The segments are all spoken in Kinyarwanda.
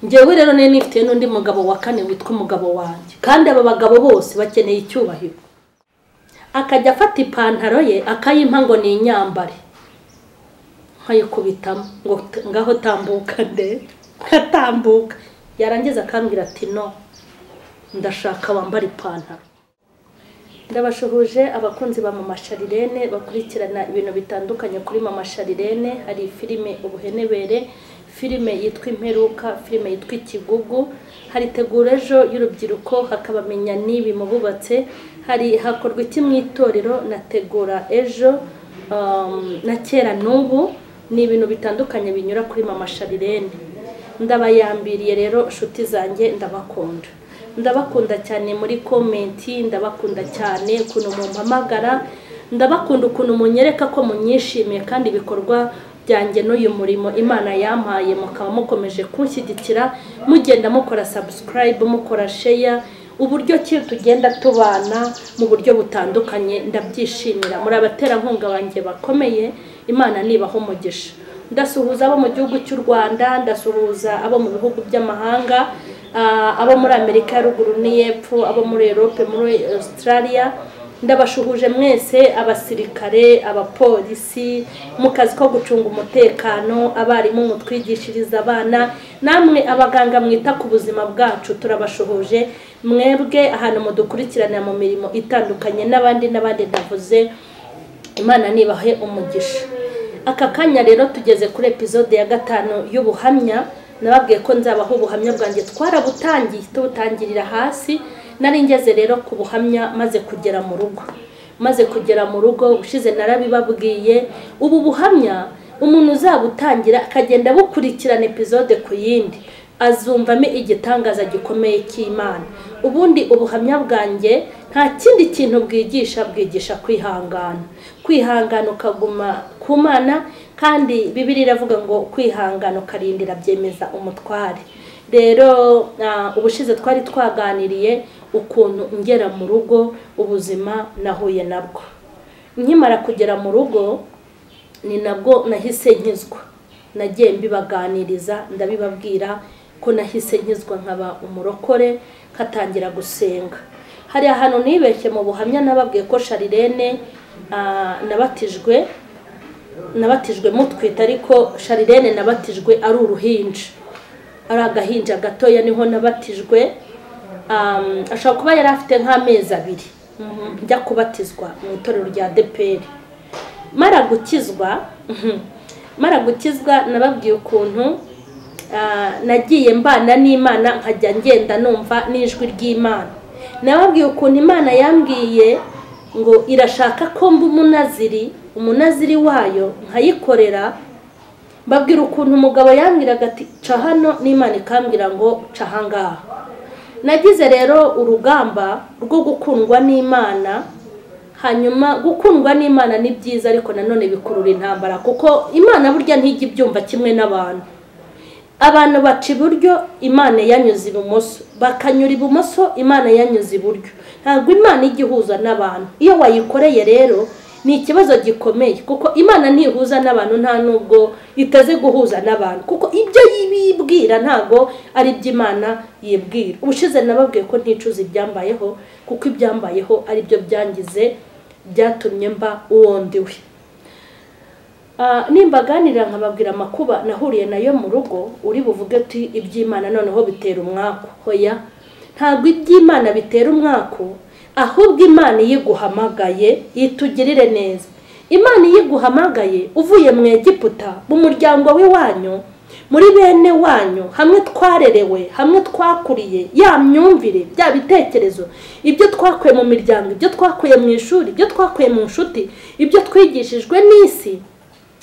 Njyewe rero nari nifitiye n'undi mugabo wa kane witwa umugabo wanjye, kandi aba bagabo bose bakeneye icyubahiro. Akajya afata ipantaro ye akayimpa ngo ni inyambare, nkayikubitamo ngo ngaho tambuka nde, nkatambuka. Yarangiza akambwira ati no, ndashaka wambara ipantaro. Ndabashuhuje abakunzi ba Mama Charlene bakurikirana ibintu bitandukanye kuri Mama Charlene. Hari filime Ubuhenebere, filime yitwa Imperuka, filime yitwa Ikigugu, hari Tegura Ejo y'urubyiruko, hakabamenya n'ibi mububatse, hari Hakorwa Iki mu Itorero na Tegura Ejo na Kera n'Ubu. Ni ibintu bitandukanye binyura kuri Mama Charlene. Ndabayambiriye rero nshuti zanjye, ndabakunda, ndabakunda cyane muri komenti, ndabakunda cyane ukuntu mumpamagara, ndabakunda ukuntu munyereka ko munyishimiye kandi ibikorwa byanjye n'uyu murimo Imana yampaye, mukaba mukomeje kunshyigikira, mugenda mukora subscribe, mukora share, uburyo ki tugenda tubana mu buryo butandukanye, ndabyishimira. Muri abaterankunga banjye bakomeye, Imana nibaho umugisha. Ndasuhuza abo mu gihugu cy'u Rwanda, ndasuhuza abo mu bihugu by'amahanga, abo muri Amerika ya ruguru n'iy'epfo, abo muri Europe, muri Australia. Ndabashuhuje mwese, abasirikare, abapolisi mu kazi ko gucunga umutekano, abarimu mutwigishiriza abana, namwe abaganga mwita ku buzima bwacu, turabashuhuje mwebwe ahantu mudukurikirana mu mirimo itandukanye, n'abandi n'abandi ndavuze. Imana nibahe umugisha. Aka kanya rero tugeze kuri episode ya 5 y'ubuhamya. Nababwiye ko nzabaho ubuhamya bwanjye, twarabutangiye tubutangirira hasi. Nari ngeze rero ku buhamya maze kugera mu rugo, maze kugera mu rugo ushize narabibabwiye. Ubu buhamya umuntu uzabutangira akagenda bukurikirana episode ku yindi, azumvamo igitangaza gikomeye cy'Imana. Ubundi ubuhamya bwanjye nta kindi kintu bwigisha, bwigisha kwihangana, kwihangana ukaguma ku Mana, kandi Bibiliya iravuga ngo kwihangana ukarindira byemeza umutware. Rero ubushize twari twaganiriye ukuntu ngera mu rugo ubuzima nahuye nabwo. Nkimara kugera mu rugo ni nabwo nahise nkizwa, nagiye mbibaganiriza, ndabibabwira ko nahise nkizwa nkaba umurokore, nkatangira gusenga. Hari ahantu nibeshye mu buhamya, nababwiye ko Charlene nabatijwe mutwita, ariko Charlene nabatijwe ari uruhinja, ari agahinja gatoya niho nabatijwe. Ashobora kuba yari afite nk'amezi 2 njya kubatizwa mu itorero rya DPR. Mara gukizwa nababwiye ukuntu nagiye mbana n'Imana, nkajya ngenda numva n'ijwi ry'Imana. Nababwiye ukuntu Imana yambwiye ngo irashaka ko mba umunaziri, umunaziri wayo nkayikorera. Mbabwira ukuntu umugabo yambwiraga ati ca hano, n'Imana ikambwira ngo ca ahangaha. Nagize rero urugamba rwo gukundwa n'Imana. Hanyuma gukundwa n'Imana ni byiza, ariko nanone bikurura intambara, kuko Imana burya ntijya ibyumva kimwe n'abantu. Abantu baca iburyo, Imana yanyuze ibumoso, bakanyura ibumoso, Imana yanyuze iburyo. Ntabwo Imana ijya ihuza n'abantu. Iyo wayikoreye rero ni ikibazo gikomeye, kuko Imana ntihuza n'abantu, nta nubwo iteze guhuza n'abantu, kuko ibyo yibwira ntago ari iby'Imana yibwira. Ubushize nababwiye ko nticuza ibyambayeho, kuko ibyambayeho ari byo byangize, byatumye mba uwo ndiwe. Nimbaganirira nkababwira amakuba nahuriye nayo mu rugo, uri buvuge ati iby'Imana noneho bitera umwaku. Hoya, ntabwo iby'Imana bitera umwaku, ahubwo Imana iyiguhamagaye itugirire neza. Imana iyiguhamagaye uvuye mu Egiputa, mu muryango w'iwanyu, muri bene wanyu, hamwe twarerewe, hamwe twakuriye, ya myumvire, bya bitekerezo, ibyo twakuye mu miryango, ibyo twakuye mu ishuri, ibyo twakuye mu nshuti, ibyo twigishijwe n'isi.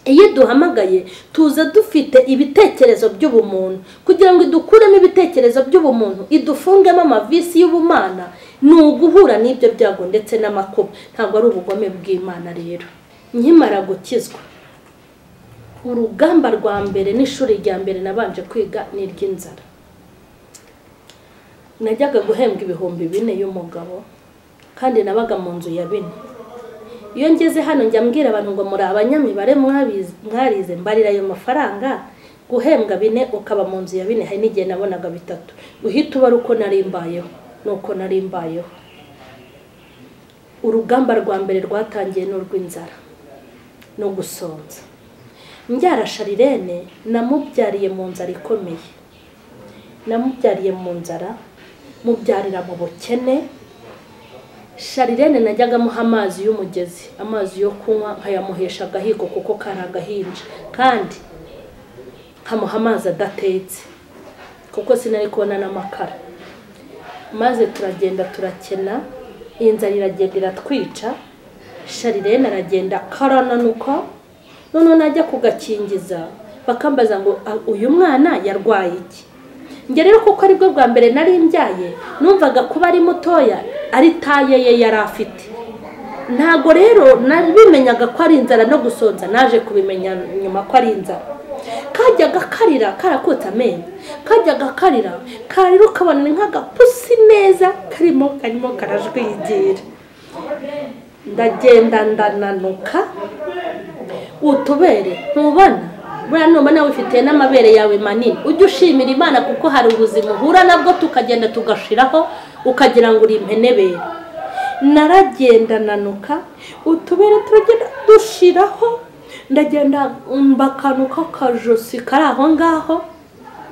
Iyo duhamagaye tuza dufite ibitekerezo by'ubumuntu, kugira ngo idukuremo ibitekerezo by'ubumuntu, idufungemo amavisi y'ubumana, ni uguhura n'ibyo byago ndetse n'amakuba. Ntabwo ari ubugome bw'Imana. Rero nkimara gukizwa, urugamba rwa mbere n'ishuri rya mbere nabanje kwiga ni iry'inzara. Najyaga guhembwa 4000 y'umugabo, kandi nabaga mu nzu ya 4. Iyo ngeze hano njya mbwira abantu ngo muri abanyamibare mwarize, mbarira ayo mafaranga Guhembwa 4 ukaba mu nzu ya 4, hari n'igihe nabonaga 3. Uhita ubara uko nari mbayeho nuko nari mbayeho. Urugamba rwa mbere rwatangiye n'urw'inzara no gusonza. Mbyara Sharirene namubyariye mu nzara ikomeye, namubyariye mu nzara, mubyarira mu bukene. Sharirene najyaga amuha amazi y'umugezi, amazi yo kunywa nkayamuhesha agahigo kuko kari agahinja, kandi nkamuha amazi adatetse kuko sinari kubona n'amakara. Maze turagenda turakena, inzara iragenda iratwica. Sharirene aragenda karananuka, none najya kugakingiza bakambaza ngo uyu mwana yarwaye iki? Njye rero kuko aribwo bwa mbere nari mbyaye, numvaga kuba ari mutoya ari taye ye yari afite. Ntago rero nabimenyaga ko ari inzara no gusonza, naje kubimenya nyuma ko ari inzara. Kajyaga karira karakutse amenyo, kajyaga karira karira ukabona ni nk'agapusi neza karimo karajwigira. Ndagenda ndananuka, utubere ntubona buriya nubona wifitiye n'amabere yawe manini, ujye ushimira Imana kuko hari ubuzima uhura nabwo tukagenda tugashiraho ukagira ngo uri impenebere. Naragenda nanuka, utubere turagenda dushiraho, ndagenda mbakanuka kajosi kari aho ngaho.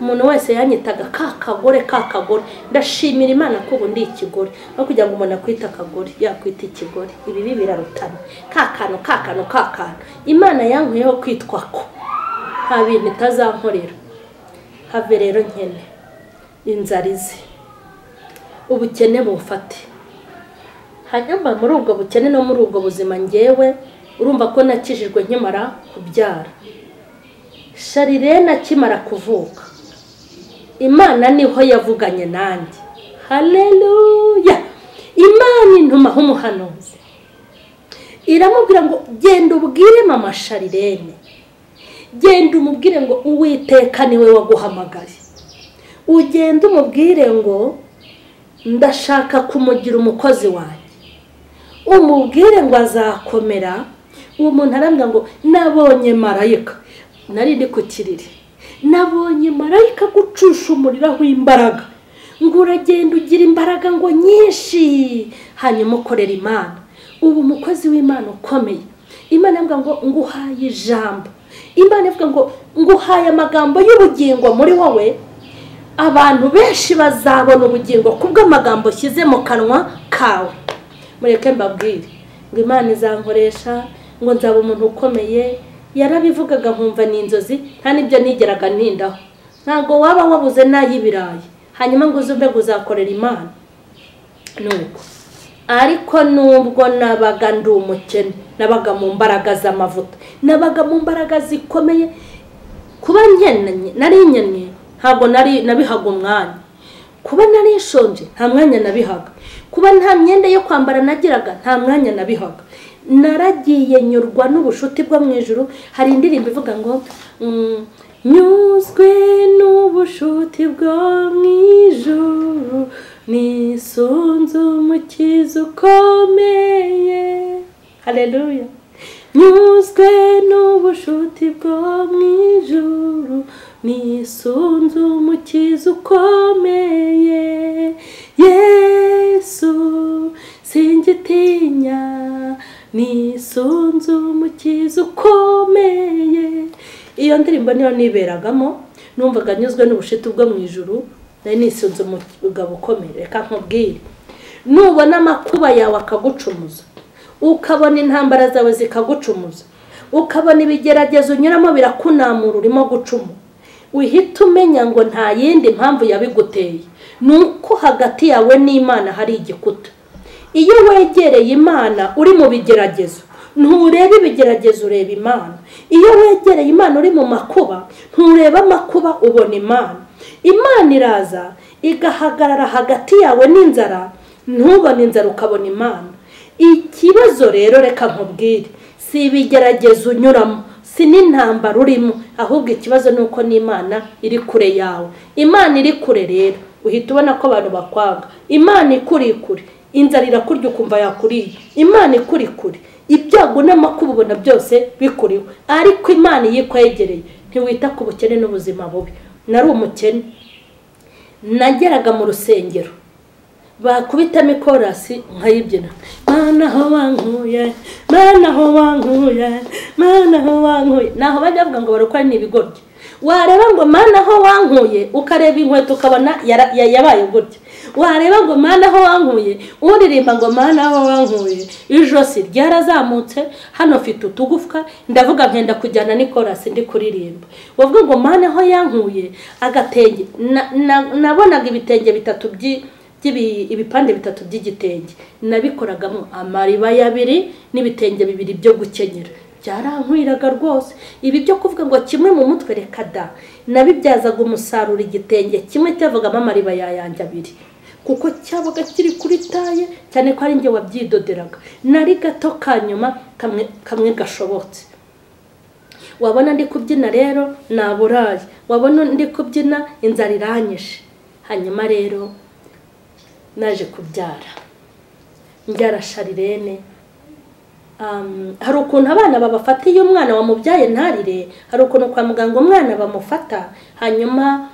Umuntu wese yanyitaga kakagore kakagore. Ndashimira Imana ko ubu ndi ikigore, aho kugira ngo umuntu akwite akagore yakwita ikigore. Ibibi birarutana, kakano kakano kakano. Imana yankuyeho kwitwa ko nta bintu itazankorera. Have rero nkene, inzara ize, ubukene bufate. Hanyuma muri ubwo bukene no muri ubwo buzima ngewe urumva ko nakijijwe nkimara kubyara. Sharirene akimara kuvuka, Imana niho yavuganye nanjye. Haleluya! Imana intumaho umuhanuzi, iramubwira ngo genda ubwire mama Sharirene, genda umubwire ngo Uwiteka niwe waguhamagaye, ugenda umubwire ngo ndashaka kumugira umukozi wanjye, umubwire ngo azakomera. Uwo muntu arambwira ngo nabonye marayika, nari ndi ku kiriri, nabonye marayika gucusha umuriro w'imbaraga, ngo uragenda ugira imbaraga ngo nyinshi, hanyuma ukorera Imana. Ubu umukozi w'Imana ukomeye. Imana ivuga ngo nguhaye ijambo, Imana ivuga ngo nguhaye amagambo y'ubugingo muri wowe, abantu benshi bazabona ubugingo kubw'amagambo shyize mu kanwa kawe. Mureke mbabwire ngo Imana izankoresha, ngo nzaba umuntu ukomeye. Yarabivugaga nkumva ni inzozi, nta nibyo nigeraga nindaho. Ntago waba wabuze n'ay'ibirayi hanyuma ngo uzumve ngo uzakorera Imana. Nuko ariko nubwo nabaga ndi umukene, nabaga mu mbaraga z'amavuta, nabaga mu mbaraga zikomeye. Kuba nkennye nari nkennye ntabwo nari nabihaga umwanya, kuba nari nshonje nta mwanya nabihaga, kuba nta myenda yo kwambara nagiraga nta mwanya nabihaga. Naragiye nyurwa n'ubushuti bwo mu ijuru. Hari indirimbo ivuga ngo nyuzwe n'ubushuti bwo mu ijuru, nisunze umukiza ukomeye. Haleluya! Nyuzwe n'ubushuti bwo mu ijuru, nisunze umukiza ukomeye. Yesu singitinya, nisunze umukiza ukomeye. Iyo ndirimbo niyo niberagamo, numvaga nyuzwe n'ubushuti bwo mu ijuru, nari nisunze umugabo ukomeye. Reka nkubwire, nubona amakuba yawe akagucumuza, ukabona intambara zawe zikagucumuza, ukabona ibigeragezo unyuramo birakunamura urimo gucuma, uhita umenya ngo nta yindi mpamvu yabiguteye, nuko hagati yawe n'Imana hari igikuta. Iyo wegereye Imana uri mu bigeragezo, ntureba ibigeragezo ureba Imana. Iyo wegereye Imana uri mu makuba, ntureba amakuba ubona Imana. Imana iraza igahagarara hagati yawe n'inzara, ntubone inzara ukabona Imana. Ikibazo rero reka nkubwire, si ibigeragezo unyuramo, si n'intambara urimo, ahubwo ikibazo ni uko n'Imana iri kure yawe. Imana iri kure rero uhita ubona ko abantu bakwanga. Imana ikuri kure, inzara irakurya ukumva yakuriye. Imana ikuri kure, ibyago n'amakuba ubona byose bikuriwe, ariko Imana iyo ikwegereye ntiwita ku bukene n'ubuzima bubi. Nari umukene, nageraga mu rusengero bakubitamo ikorasi nkayibyina, Mana aho wankuye, Mana aho wankuye, Mana aho wankuye. Naho bajya bavuga ngo barokore ni ibigoryi, wareba ngo Mana aho wankuye ukareba inkweto ukabona yabaye gutya, wareba ngo Mana aho wankuye, uririmba ngo Mana aho wankuye, ijosi ryarazamutse, hano mfite utugufwa, ndavuga nkenda kujyana n'ikorasi ndi kuririmba. Wavuga ngo Mana aho yankuye, agatenge nabonaga ibitenge bitatu ibipande bitatu by'igitenge, nabikoragamo amariba abiri n'ibitenge bibiri byo gukenyera, byarankwiraga rwose. Ibi byo kuvuga ngo kimwe mu mutwe reka da, nabibyazaga umusaruro. Igitenge kimwe cyavugamo amariba yayanjye abiri, kuko cyabaga kiri kuri taye, cyane ko ari njye wabyidoderaga. Nari gato kanyuma kamwe gashobotse. Wabona ndi kubyina rero naburaye, wabona ndi kubyina inzara iranyishe. Hanyuma rero naje kubyara, mbyara Sharirene. Hari ukuntu abana babafata iyo umwana wamubyaye ntarire, hari ukuntu kwa muganga umwana bamufata hanyuma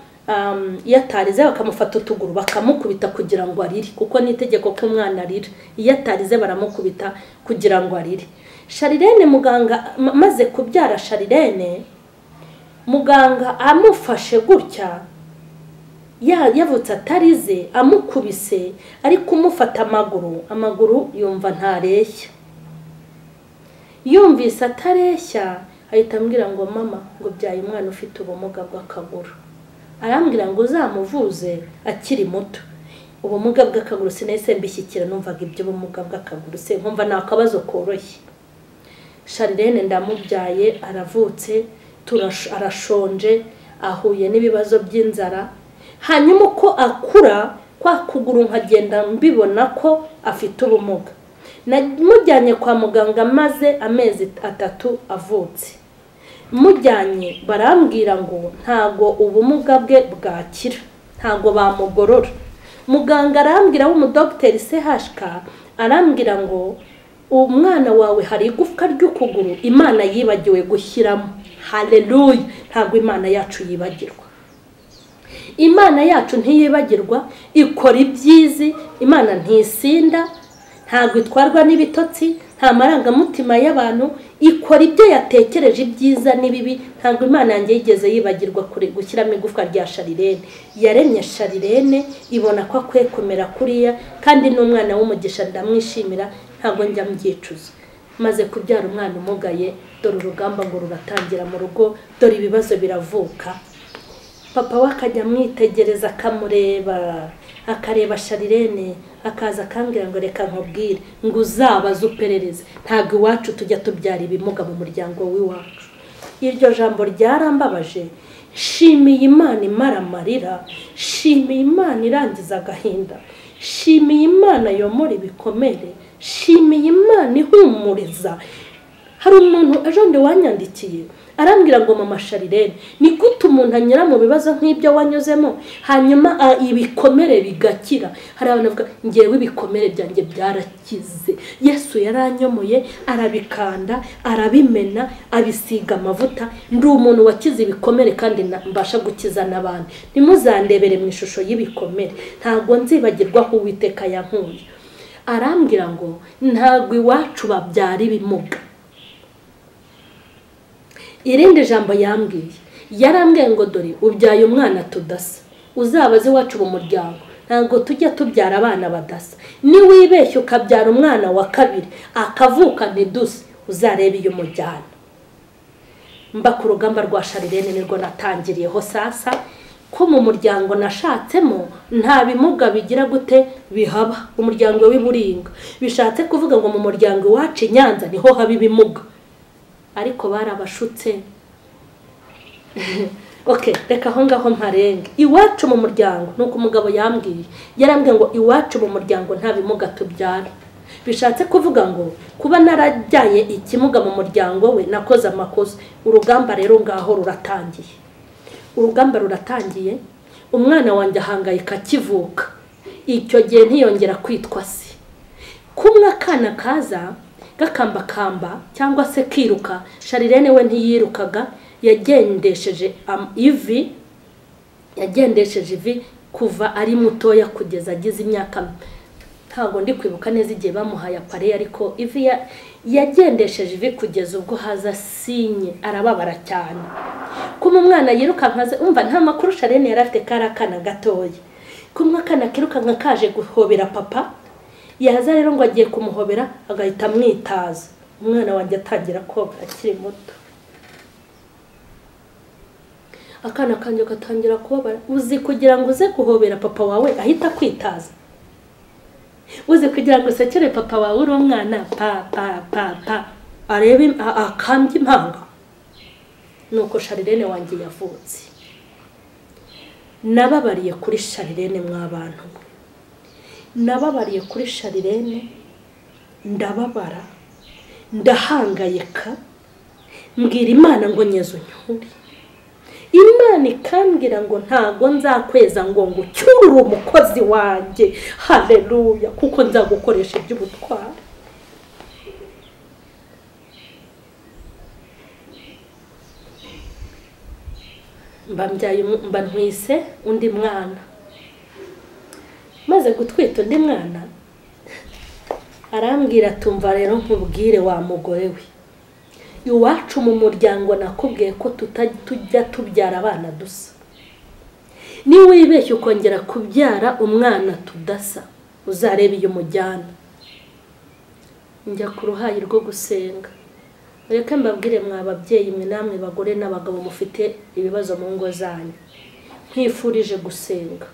iyo atarize bakamufata utuguru bakamukubita kugira ngo arire, kuko ni itegeko ko umwana arira, iyo atarize baramukubita kugira ngo arire. Sharirene muganga, maze kubyara Sharirene, muganga amufashe gutya, yavutse atarize, amukubise ariko umufata amaguru yumva ntareshya. Yumvise atareshya ahita ambwira ngo mama, ngo byaye umwana ufite ubumuga bw'akaguru. Arambwira ngo uzamuvuze akiri muto. Ubumuga bw'akaguru sinahise mbishyikira, numvaga iby'ubumuga bw'akaguru se nkumva ni akabazo koroshye. Sharirene ndamubyaye, aravutse, arashonje, ahuye n'ibibazo by'inzara. Hanyuma uko akura kwa kuguru nkagenda mbibona ko afite ubumuga. Namujyanye kwa muganga maze amezi 3 avutse. Mujyanye barambwira ngo ntago ubumuga bwe bwakira, ntago bamugorora. Muganga arambwira w'umudogiteri CHK arambwira ngo umwana wawe hari igufwa ry'ukuguru Imana yibagiwe gushyiramo. Haleluya! Ntago Imana yacu yibagirwa. Imana yacu ntiyibagirwa, ikora ibyizi. Imana ntisinda, ntabwo itwarwa n'ibitotsi, nta marangamutima y'abantu, ikora ibyo yatekereje ibyiza n'ibibi. Ntabwo Imana yanjye yigeze yibagirwa gushyiramo igufwa rya Sharirene. Yaremye Sharirene ibona ko akwiye kumera kuriya, kandi n'umwana w'umugisha ndamwishimira, ntabwo njya mbyicuza. Maze kubyara umwana umugaye, dore urugamba ngo ruratangira mu rugo, dore ibibazo biravuka. Papa we akajya amwitegereza akamureba, akareba Sharirene, akaza akambwira ngo reka nkubwire ngo uzabaze uperereze, ntabwo iwacu tujya tubyara ibimuga mu muryango w'iwacu. Iryo jambo ryarambabaje. Shimiye Imana imara amarira, shimiye Imana irangiza agahinda, shimiye Imana yomora ibikomere, shimiye Imana ihumuriza. Hari umuntu ejo ndi wanyandikiye arambwira ngo mama Sharirene, ni gute umuntu anyura mu bibazo nk'ibyo wanyuzemo hanyuma ibikomere bigakira? Hari abantu bavuga ngewe ibikomere byanjye byarakize, Yesu yaranyomoye arabikanda arabimena abisiga amavuta, ndi umuntu wakize ibikomere kandi mbasha gukiza n'abandi. Ntimuzandebere mu ishusho y'ibikomere, ntabwo nzibagirwa aho Uwiteka yankuye. Arambwira ngo ntabwo iwacu babyara ibimuga. Irindi jambo yambwiye, yarambwiye ngo dore ubyaye umwana tudasa, uzabaze iwacu mu muryango ntabwo tujya tubyara abana badasa, niwibeshye ukabyara umwana wa kabiri akavuka ntiduse, uzarebe iyo umujyana. Mba ku rugamba rwa Sharirene nirwo natangiriyeho sasa, ko mu muryango nashatsemo nta bimuga bigira gute bihaba, umuryango w'iburinga. Bishatse kuvuga ngo mu muryango iwacu i Nyanza niho haba ibimuga, ariko barabashutse. Okay, reka aho ngaho mparenge. Iwacu mu muryango nuko umugabo yambwiye, yarambwiye ngo iwacu mu muryango nta bimuga tubyara. Bishatse kuvuga ngo kuba narabyaye ikimuga mu muryango we nakoze amakosa. Urugamba rero ngaho ruratangiye, urugamba ruratangiye. Umwana wanjye ahangayika akivuka, icyo gihe ntiyongera kwitwa se. Kumwe akana kaza gakambakamba cyangwa se kiruka, Sharirene we ntiyirukaga, Yagendesheje ivi, yagendesheje ivi kuva ari mutoya kugeza agize imyaka, ntabwo ndi kwibuka neza igihe bamuhaye appareil, ariko ivi yagendesheje ivi kugeza ubwo haza sinye, arababara cyane. Kuma umwana yirukanka, umva nta makuru Charlene yari afite, kari akana gatoya. Kumwe akana kirukanka kaje guhobera papa, yaza rero ngo agiye kumuhobera agahita amwitaza. Umwana wanjye atangira koga akiri muto, akana kanjye gatangira kubabara. Uzi kugira ngo uze guhobera papa wawe ahita kwitaza, uzi kugira ngo usekere papa wawe uri umwana, pa pa pa pa, arebe akambye impanga. Nuko Charlene wanjye yavutse. Nababariye kuri Charlene mwabantu, nababariye kuri Charlene, ndababara, ndahangayika, mbwira Imana ngo nyezo nyuri. Imana ikambwira ngo ntago nzakweza ngo ngucyurure umukozi wanjye, haleluya, kuko nzagukoresha iby'ubutwari. Mba ntwise undi mwana. Maze gutwita undi mwana, arambwira tumva rero nkubwire wa mugore we, iwacu mu muryango nakubwiye ko tujya tubyara abana dusa. Niba wibeshye ukongera kubyara umwana tudasa, uzarebe iyo umujyana. Njya ku ruhayi rwo gusenga. Reka mbabwire mwa babyeyi mwe namwe bagore n'abagabo mufite ibibazo mu ngo zanyu, nkwifurije gusenga,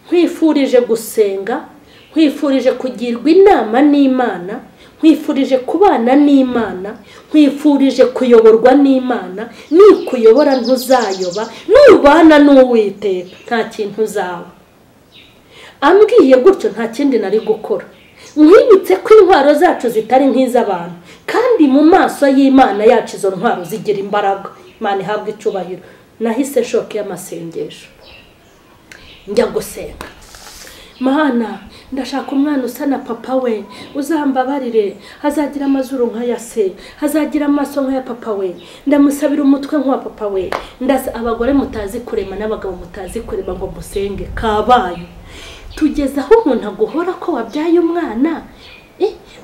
nkwifurije gusenga, nkwifurije kugirwa inama n'Imana, nkwifurije kubana n'Imana, nkwifurije kuyoborwa n'Imana. Nikuyobora ntuzayoba, nubana n'Uwiteka nta kintu uzaba. Ambwiye gutyo nta kindi nari gukora. Nkwibutse ko intwaro zacu zitari nk'iz'abantu, kandi mu maso y'Imana yacu izo ntwaro zigira imbaraga. Imana ihabwe icyubahiro. Nahise shoke y'amasengesho, njya gusenga. Mana, ndashaka umwana usa na papa we, uzambabarire, azagira amazuru nk'aya se, azagira amaso nk'aya papa we, ndamusabira umutwe nk'uwa papa we. Ndasa abagore mutazi kurema n'abagabo mutazi kurema ngo musenge kabaye. Tugeze aho umuntu aguhora ko wabyaye umwana,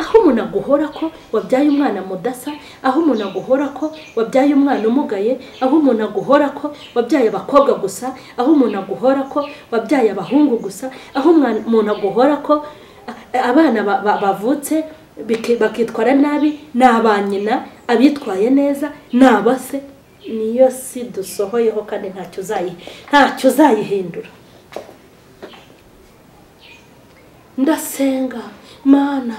aho umuntu aguhora ko wabyaye umwana mudasa, aho umuntu aguhora ko wabyaye umwana umugaye, aho umuntu aguhora ko wabyaye abakobwa gusa, aho umuntu aguhora ko wabyaye abahungu gusa, aho umuntu aguhora ko abana bavutse bakitwara nabi n'abanyina, abitwaye neza n'abase. Niyo si dusohoyeho kandi ntacyo uzayihindura. Ndasenga, Mana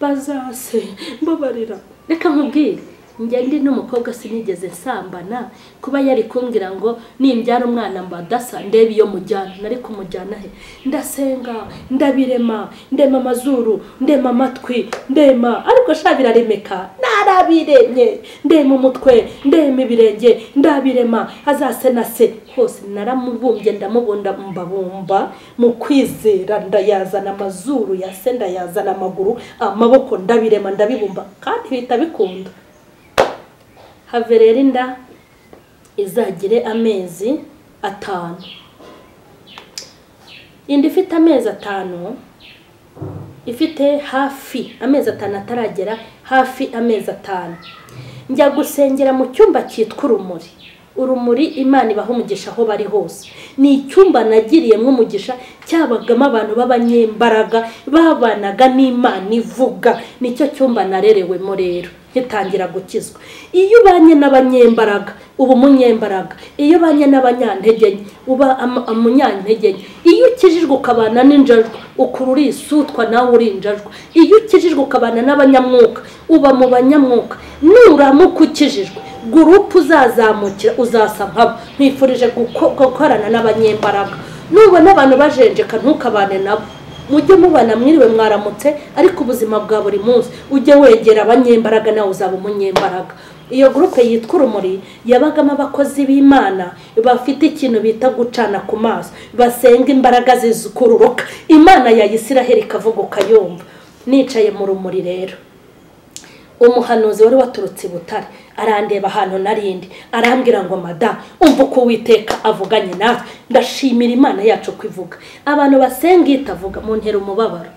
bazase mbabarira. Reka nkubwire, njye ndi n'umukobwa sinigeze nsambana, kuba yari kumbwira ngo nimbyara umwana mbadasa ndebe iyo mujyana, nari kumujyana he? Ndasenga, ndabirema, ndema amazuru, ndema amatwi, ndema, ariko sha biraremeka, narabiremye, ndema umutwe, ndema ibirenge, ndabirema, azase na se hose naramubumbye, ndamubunda mbabumba mu kwizera, ndayazana amazuru ya se, ndayazana amaguru, amaboko, ndabirema, ndabibumba, kandi bihita bikunda. Have rero inda izagire amezi 5. Inda ifite amezi 5, ifite hafi amezi 5 ataragera hafi amezi 5. Njya gusengera mu cyumba cyitwa Urumuri. Urumuri Imana ibaha umugisha aho bari hose. Ni icyumba nagiriyemo umugisha, cyabagamo abantu b'abanyembaraga babanaga n'Imana ivuga. Nicyo cyumba narerewemo rero nkitangira gukizwa. Iyo ubanye n'abanyembaraga uba umunyembaraga, iyo ubanye n'abanyantege nke uba umunyantege nke, iyo ukijijwe ukabana n'injajwa ukura uri isutwa nawe uri injajwa, iyo ukijijwe ukabana n'abanyamwuka uba mu banyamwuka. Nuramuka ukijijwe gurupu uzazamukira uzasa nkabo. Nkwifurije gukorana n'abanyembaraga. Nubona abantu bajenjeka ntukabane nabo, mujye mubana mwiriwe mwaramutse, ariko ubuzima bwa buri munsi ujye wegera abanyembaraga nawe uzaba umunyembaraga. Iyo gurupe yitwa Urumuri yabagamo abakozi b'Imana bafite ikintu bita gucana ku maso, basenga imbaraga zikururuka, Imana ya Isiraheli ikavuga ukayumva. Nicaye mu rumuri rero, umuhanuzi wari waturutse i Butare Arandeba ahantu narindi, arambwira ngo mada, umva uko Uwiteka avuganye natwe. Ndashimira Imana yacu kwivuga. Abantu basenga itavuga mu ntera umubabaro.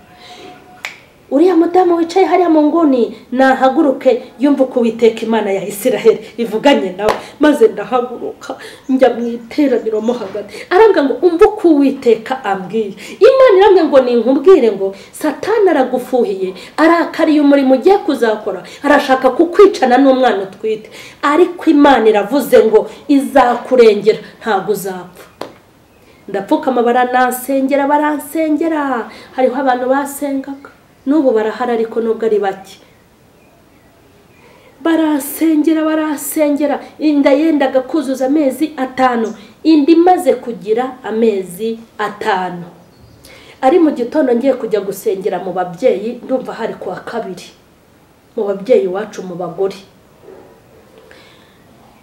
Uriya mudamu wicaye hariya mu nguni nahaguruke yumva uko Uwiteka Imana ya Isiraheli ivuganye nawe. Maze ndahaguruka njya mu iteraniro mo hagati, arambwira ngo umva uko Uwiteka ambwiye. Imana irambwira ngo ninkubwire ngo Satani aragufuhiye, arakariye umurimo ugiye kuzakora, arashaka kukwicana n'umwana utwite, ariko Imana iravuze ngo izakurengera, ntabwo uzapfa. Ndapfukama, baranansengera, baransengera. Hariho abantu basengaga n'ubu barahari ariko nubwo ari bake. Barasengera, barasengera. Inda yendaga kuzuza amezi 5, indi imaze kugira amezi 5. Ari mu gitondo ngiye kujya gusengera mu babyeyi, ndumva hari kuwa kabiri, mu babyeyi wacu mu bagore.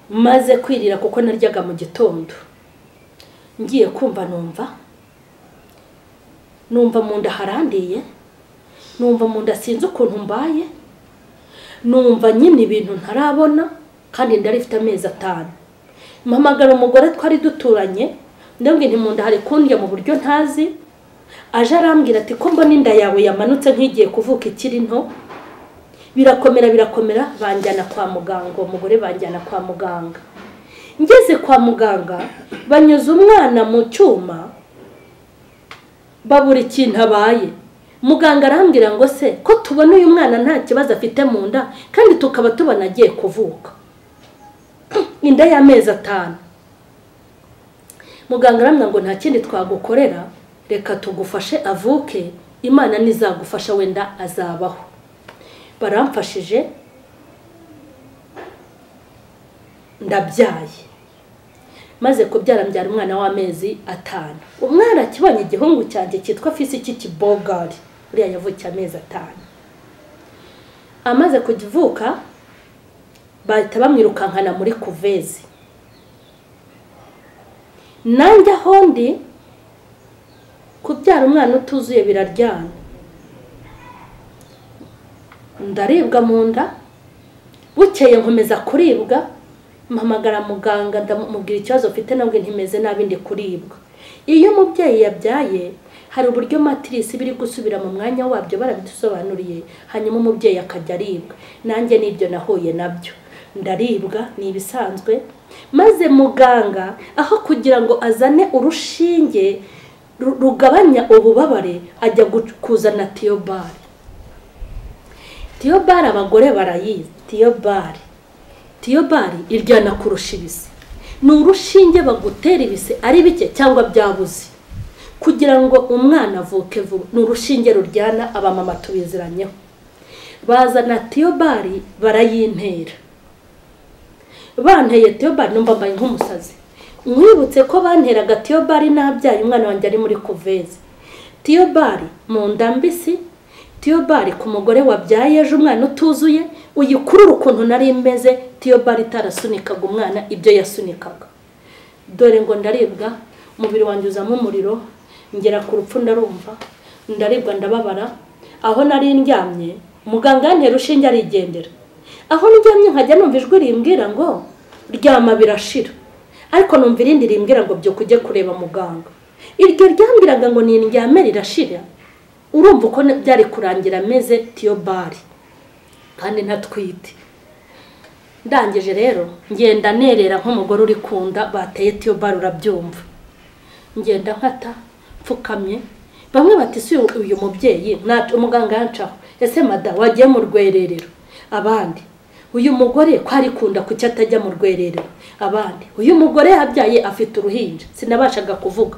Maze kwirira kuko naryaga mu gitondo, ngiye kumva numva mu nda harandiye, numva mu nda sinzi ukuntu mbaye, numva nyine ibintu ntarabona, kandi ndari ifite amezi 5. Mpamagara umugore twari duturanye, ndabwira nti mu nda hari kundya mu buryo ntazi. Aje arambwira ati ko mbona inda yawe yamanutse nk'igiye kuvuka ikiri nto. Birakomera birakomera, banjyana kwa muganga. Uwo mugore banjyana kwa muganga. Ngeze kwa muganga banyuze umwana mu cyuma, babura ikintu abaye. Muganga arambwira ngo se ko tubona uyu mwana nta kibazo afite mu nda, kandi tukaba tubona agiye kuvuka, inda y'amezi 5. Muganga arambwira ngo nta kindi twagukorera, reka tugufashe avuke, Imana nizagufasha wenda azabaho. Baramfashije, ndabyaye. Maze kubyara mbyara umwana w'amezi 5. Umwana akibonye igihungu cyanjye cyitwa Fisi cy'ikibogari, uriya yavukiye amezi 5. Amaze kuvuka bahita bamwirukankana muri kuvezi. Nanjye aho ndi, kubyara umwana utuzuye biraryana. Ndaribwa mu nda, bukeye nkomeza kuribwa. Mpamagara muganga ndamubwira ikibazo mfite, nabwo ntimeze nabi ndi kuribwa. Iyo umubyeyi yabyaye hari uburyo matirisi biri gusubira mu mwanya wabyo, barabidusobanuriye, hanyuma umubyeyi akajya aribwa. Nanjye nibyo nahuye nabyo, ndaribwa ni ibisanzwe. Maze muganga aho kugira ngo azane urushinge rugabanya ububabare, ajya kuzana tiyobari. Tiyobari abagore barayizi. Tiyobari iryana kurusha ibise. Ni urushinge bagutera ibise ari bike cyangwa byabuze kugira ngo umwana avuke vuba. Ni urushinge ruryana, abamama tubiziranyeho. Bazana tiyobari barayintera. Banteye tiyobari numva mbaye nk'umusazi. Nkwibutse ko banteraga tiyobari nabyaye umwana wanjye ari muri kuvezi. Tiyobari mu nda mbisi, tiyobari ku mugore wabyaye ejo umwana utuzuye, uyikurura ukuntu nari meze, tiyobari itarasunikaga umwana ibyo yasunikaga. Dore ngo ndaribwa, umubiri wanjye uzamo umuriro, ngera ku rupfu ndarumva, ndaribwa ndababara. Aho nari ndyamye muganga yantera urushinge arigendera. Aho ndyamye nkajya numva ijwi rimbwira ngo ryama birashira, ariko numva irindi rimbwira ngo byuka ujye kureba muganga. Iryo ryambwiraga ngo nindyame rirashira. Urumva uko byari kurangira ameze tiyobari kandi ntatwite. Ndangije rero ngenda nerera nk'umugore uri kunda bateye tiyobari, urabyumva. Ngenda nkata mfukamye, bamwe bati si uyu mubyeyi, umuganga yancaho, ese mada wagiye mu rwererero? Abandi uyu mugore ko ari kunda kuki atajya mu rwererero? Abandi uyu mugore yabyaye afite uruhinja. Sinabashaga kuvuga.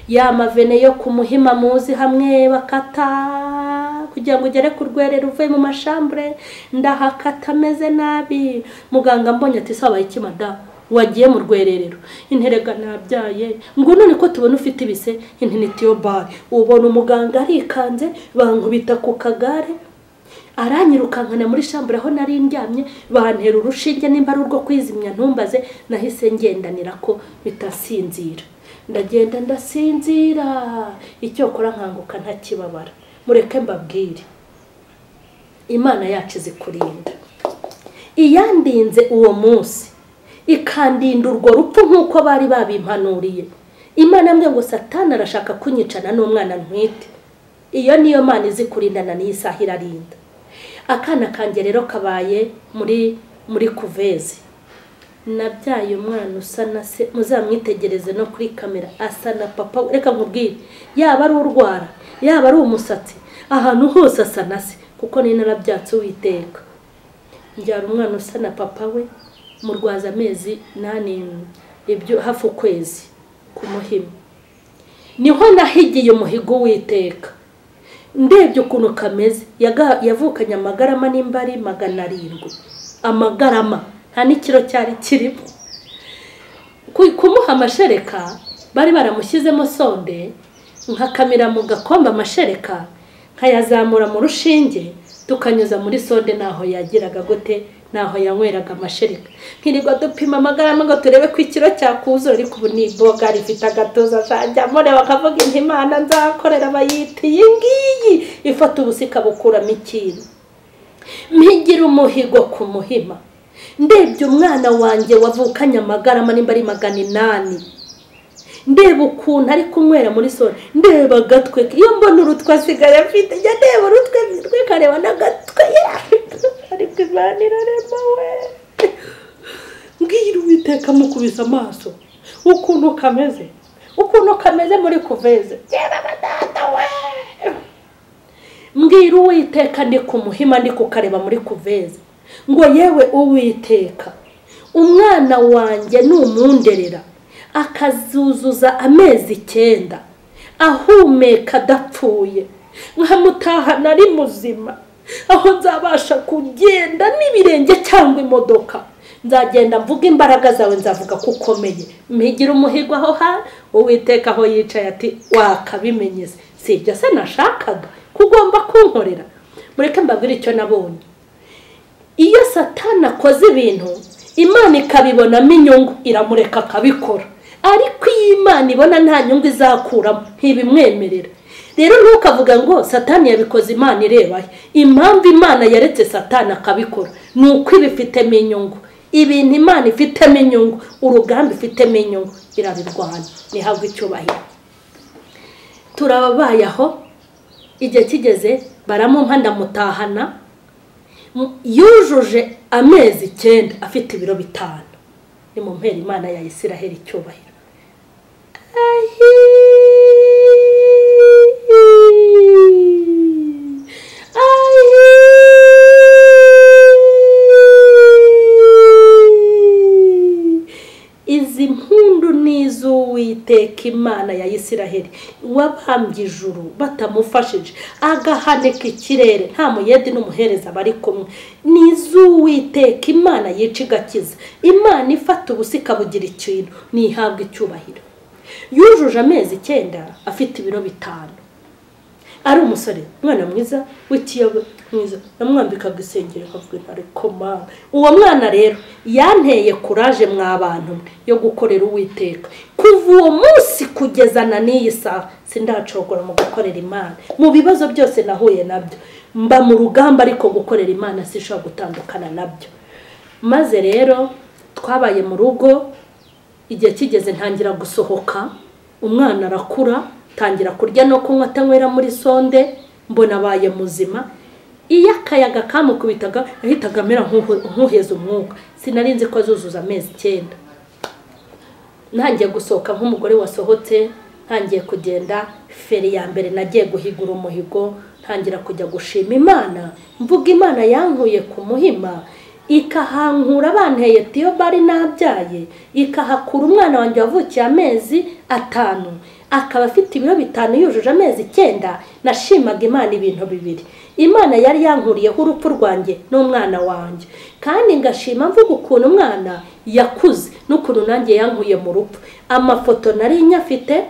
Ya mavene yo kumuhima muzi hamwe bakata kugira ngo ugere ku rwerero uvuye mu mashambure, ndahakata ameze nabi. Muganga mbonye ati sabaye iki mada wagiye mu rwererero? Interega nabyaye. Ngo none ko tubona ufite ibise? Intinitiyobari. Ubona umuganga arikanze, bankubita ku kagare, aranyirukankana muri shambure aho nari ndyamye, bantera urushinge nimba ari urwo kwizimya ntumbaze. Nahise ngendanira ko bitasinzira, ndagenda ndasinzira, icyokora nkanguka ntakibabara. Mureke mbabwire, Imana yacu izikurinda. Iyandinze uwo munsi ikandinda urwo rupfu nk'uko bari babimpanuriye. Imana yambwiye ngo Satani arashaka kunyicana n'umwana ntwite. Iyo niyo Mana izi kurindana n'iyi saha irarinda. Akana kanjye rero kabaye muri kuveze. Nabyaye umwana usa na se, muzamwitegereze no kuri kamera, asa na papa. Reka nkubwire, yaba ari urwara, yaba ari umusatsi, ahantu hose asa na se, kuko ni narabyatse Uwiteka. Mbyara umwana usa na papa we, murwaza amezi 8, ibyo hafi ukwezi ku Muhima. Niho nahigiye umuhigo Uwiteka. Ndebye ukuntu kameze, yavukanye amagarama nimba ari 700 amagarama, nta n'ikiro cyari kirimo. Kumuha amashereka bari baramushyizemo sonde, nkakamira mu gakombe amashereka, nkayazamura mu rushinge, tukanyuza muri sonde, naho yagiraga gute, naho yanyweraga amashereka. Nkirirwa dupima amagarama ngo turebe ko ikiro cyakuzura, ariko ubu ni iboga rifite agatuza, njyamo reba akavuga inti Imana nzakorera bayita iyi ngiyi, ifata ubusa ikabukuramo ikintu. Mpigira umuhigo ku Muhima. Ndebye umwana wanjye wavukanye amagarama nimba ari 800, ndeba ukuntu ari kunywera muri sonde, ndeba agatwe, iyo mbona urutwe asigaye afite, njya ndeba urutwe rwe kareba n'agatwe, ariko Imana irarema we. Mbwira Uwiteka mukubise amaso ukuntu kameze, ukuntu kameze muri kuveze. Data we, mbwira Uwiteka ndi ku Muhima, ndi kukareba muri kuveze, ngo yewe Uwiteka, umwana wanjye numunderera akazuzuza amezi 9 ahumeka adapfuye, nkamutahana ari muzima, aho nzabasha kugenda n'ibirenge cyangwa imodoka, nzagenda mvuga imbaraga zawe, nzavuga ko ukomeye. Mpigira umuhigo aho ha Uwiteka aho yicaye ati wakabimenyeze, si ibyo se nashakaga kugomba kunkorera. Mureke mbabwire icyo nabonye. Iyo Satani akoze ibintu Imana ikabibonamo inyungu, iramureka akabikora, ariko iyo Imana ibona nta nyungu izakuramo ntibimwemerera. Rero ntukavuga ngo Satani yabikoze Imana irebahe. Impamvu Imana yaretse Satani akabikora ni uko ibifitemo inyungu. Ibintu Imana ifitemo inyungu, urugamba ifitemo inyungu, irabirwana. Nihabwe icyubahiro. Turababaye aho, igihe kigeze baramumpa ndamutahana. Yujuje amezi 9 afite ibiro 5. Ni mu mpera Imana ya Isiraheli icyubahiro. Izi mpundu n'iz'Uwiteka Imana ya Isiraheli, wabambye ijuru batamufashije, agahaneka ikirere nta muyedi n'umuhereza bari kumwe. N'iz'Uwiteka Imana yica igakiza, Imana ifata ubusa ikabugira ikintu, nihabwa icyubahiro. Yujuje amezi 9 afite ibiro 5, ari umusore, umwana mwiza w'ikiyobe mwiza, namwambikaga isengeri nkavuga intare koma. Uwo mwana rero yanteye kuraje mwa bantu yo gukorera Uwiteka. Kuva uwo munsi kugeza na n'iyi saha sindacogora mu gukorera Imana. Mu bibazo byose nahuye nabyo mba mu rugamba, ariko gukorera Imana sinshobora gutandukana nabyo. Maze rero twabaye mu rugo, igihe kigeze ntangira gusohoka, umwana arakura, tangira kurya no kunywa atanywera muri sonde, mbona abaye muzima. Iyo akayaga kamukubitaga yahitaga amera nk'uheza umwuka. Sinari nzi ko azuzuza amezi 9. Ntangiye gusohoka nk'umugore wasohotse, ntangiye kugenda. Feri ya mbere nagiye guhigura umuhigo, ntangira kujya gushima Imana, mvuga Imana yankuye ku Muhima, ikahankura banteye tiyo bari nabyaye, ikahakura umwana wanjye wavukiye amezi 5, akaba afite ibiro 5 yujuje amezi 9. Nashimaga Imana ibintu bibiri: Imana yari yankuriyeho urupfu rwanjye n'umwana wanjye, kandi ngashima mvuga ukuntu umwana yakuze n'ukuntu nanjye yankuye mu rupfu. Amafoto nari nyafite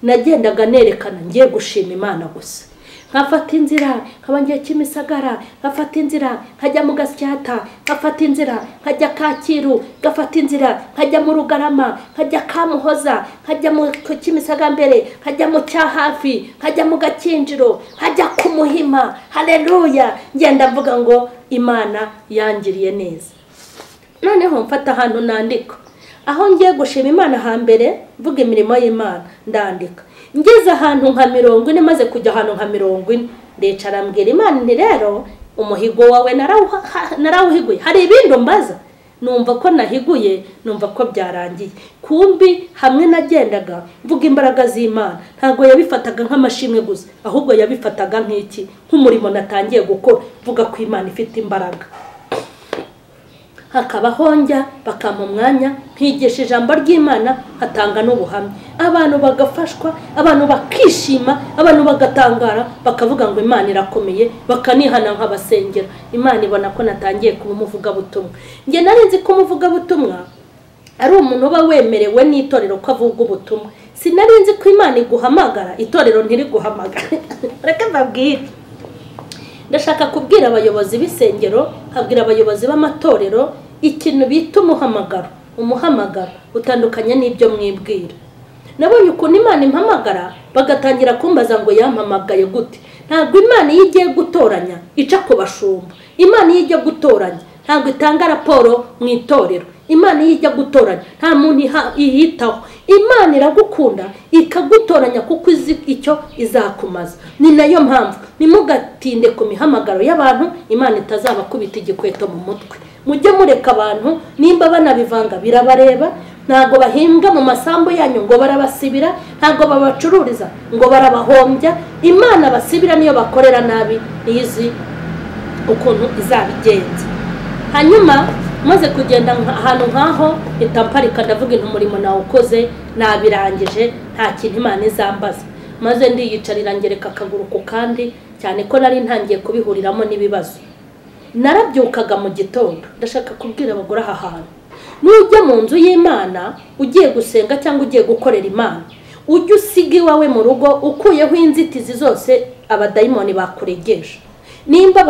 nagendaga nerekana ngiye gushima Imana gusa. Nkafata inzira nkaba ngiye Kimisagara, nkafata inzira nkajya mu Gasyata, nkafata inzira nkajya Kacyiru, ngafata inzira nkajya mu Rugarama, nkajya Kamuhoza, nkajya mu Kimisagara mbere, nkajya mu Cyahafi, nkajya mu Gakinjiro, nkajya ku Muhima, haleluya, ngenda mvuga ngo Imana yangiriye neza. Noneho mfata ahantu nandika aho ngiye gushima Imana hambere, mvuga imirimo y'Imana, ndandika. Ngeze ahantu nka 40, maze kujya ahantu nka 40, ndicara mbwira Imana nti rero umuhigo wawe narawuhiguye, hari ibindi mbaza? Numva ko nahiguye, numva ko byarangiye. Kumbi hamwe nagendaga mvuga imbaraga z'Imana, ntago yabifataga nk'amashimwe gusa, ahubwo yabifataga nk'iki, nk'umurimo natangiye gukora, mvuga ko Imana ifite imbaraga. Hakaba honjya bakampa umwanya nkigisha ijambo ry'Imana, hatanga n'ubuhamya, abantu bagafashwa, abantu bakishima, abantu bagatangara, bakavuga ngo Imana irakomeye, bakanihana nk'abasengera. Imana ibona ko natangiye kuba umuvugabutumwa. Njye nari nzi ko umuvugabutumwa ari umuntu uba wemerewe n'itorero ko avuga ubutumwa. Sinari nzi ko Imana iguhamagara, itorero ntiriguhamagara. Reka mbabwire, ndashaka kubwira abayobozi b'isengero, nkabwira abayobozi b'amatorero ikintu bita umuhamagaro. Umuhamagaro utandukanye n'ibyo mwibwira. Nabonye ukuntu Imana impamagara, bagatangira kumbaza ngo yampamagaye gute. Ntabwo Imana iyo igiye gutoranya ica ku bashumba. Imana iyo ijya gutoranya ntabwo itanga raporo mu itorero. Imana iyo ijya gutoranya nta muntu ihitaho. Imana iragukunda ikagutoranya kuko izi icyo izakumaza. Ni nayo mpamvu nimugatinde ku mihamagaro y'abantu, Imana itazabakubita igikweto mu mutwe. Mujye mureka abantu, nimba banabivanga birabareba. Ntago bahimbwa mu masambu yanyu ngo barabasibira, ntago babacururiza ngo barabahombya. Imana basibira niyo bakorera nabi, niyizi ukuntu izabigenza. Hanyuma maze kugenda ahantu nkaho itamparika, ndavuga intu umurimo nawukoze nabirangije, nta kintu Imana izambaza. Maze ndiyicarira ngereka akaguru ku kandi, cyane ko nari ntangiye kubihuriramo n'ibibazo. Narabyukaga mu gitondo. Ndashaka kubwira abagore aha hantu, nujya mu nzu y'Imana ugiye gusenga cyangwa ugiye gukorera Imana, ujye usiga iwawe mu rugo ukuyeho inzitizi zose abadayimoni bakuregesha. Nimba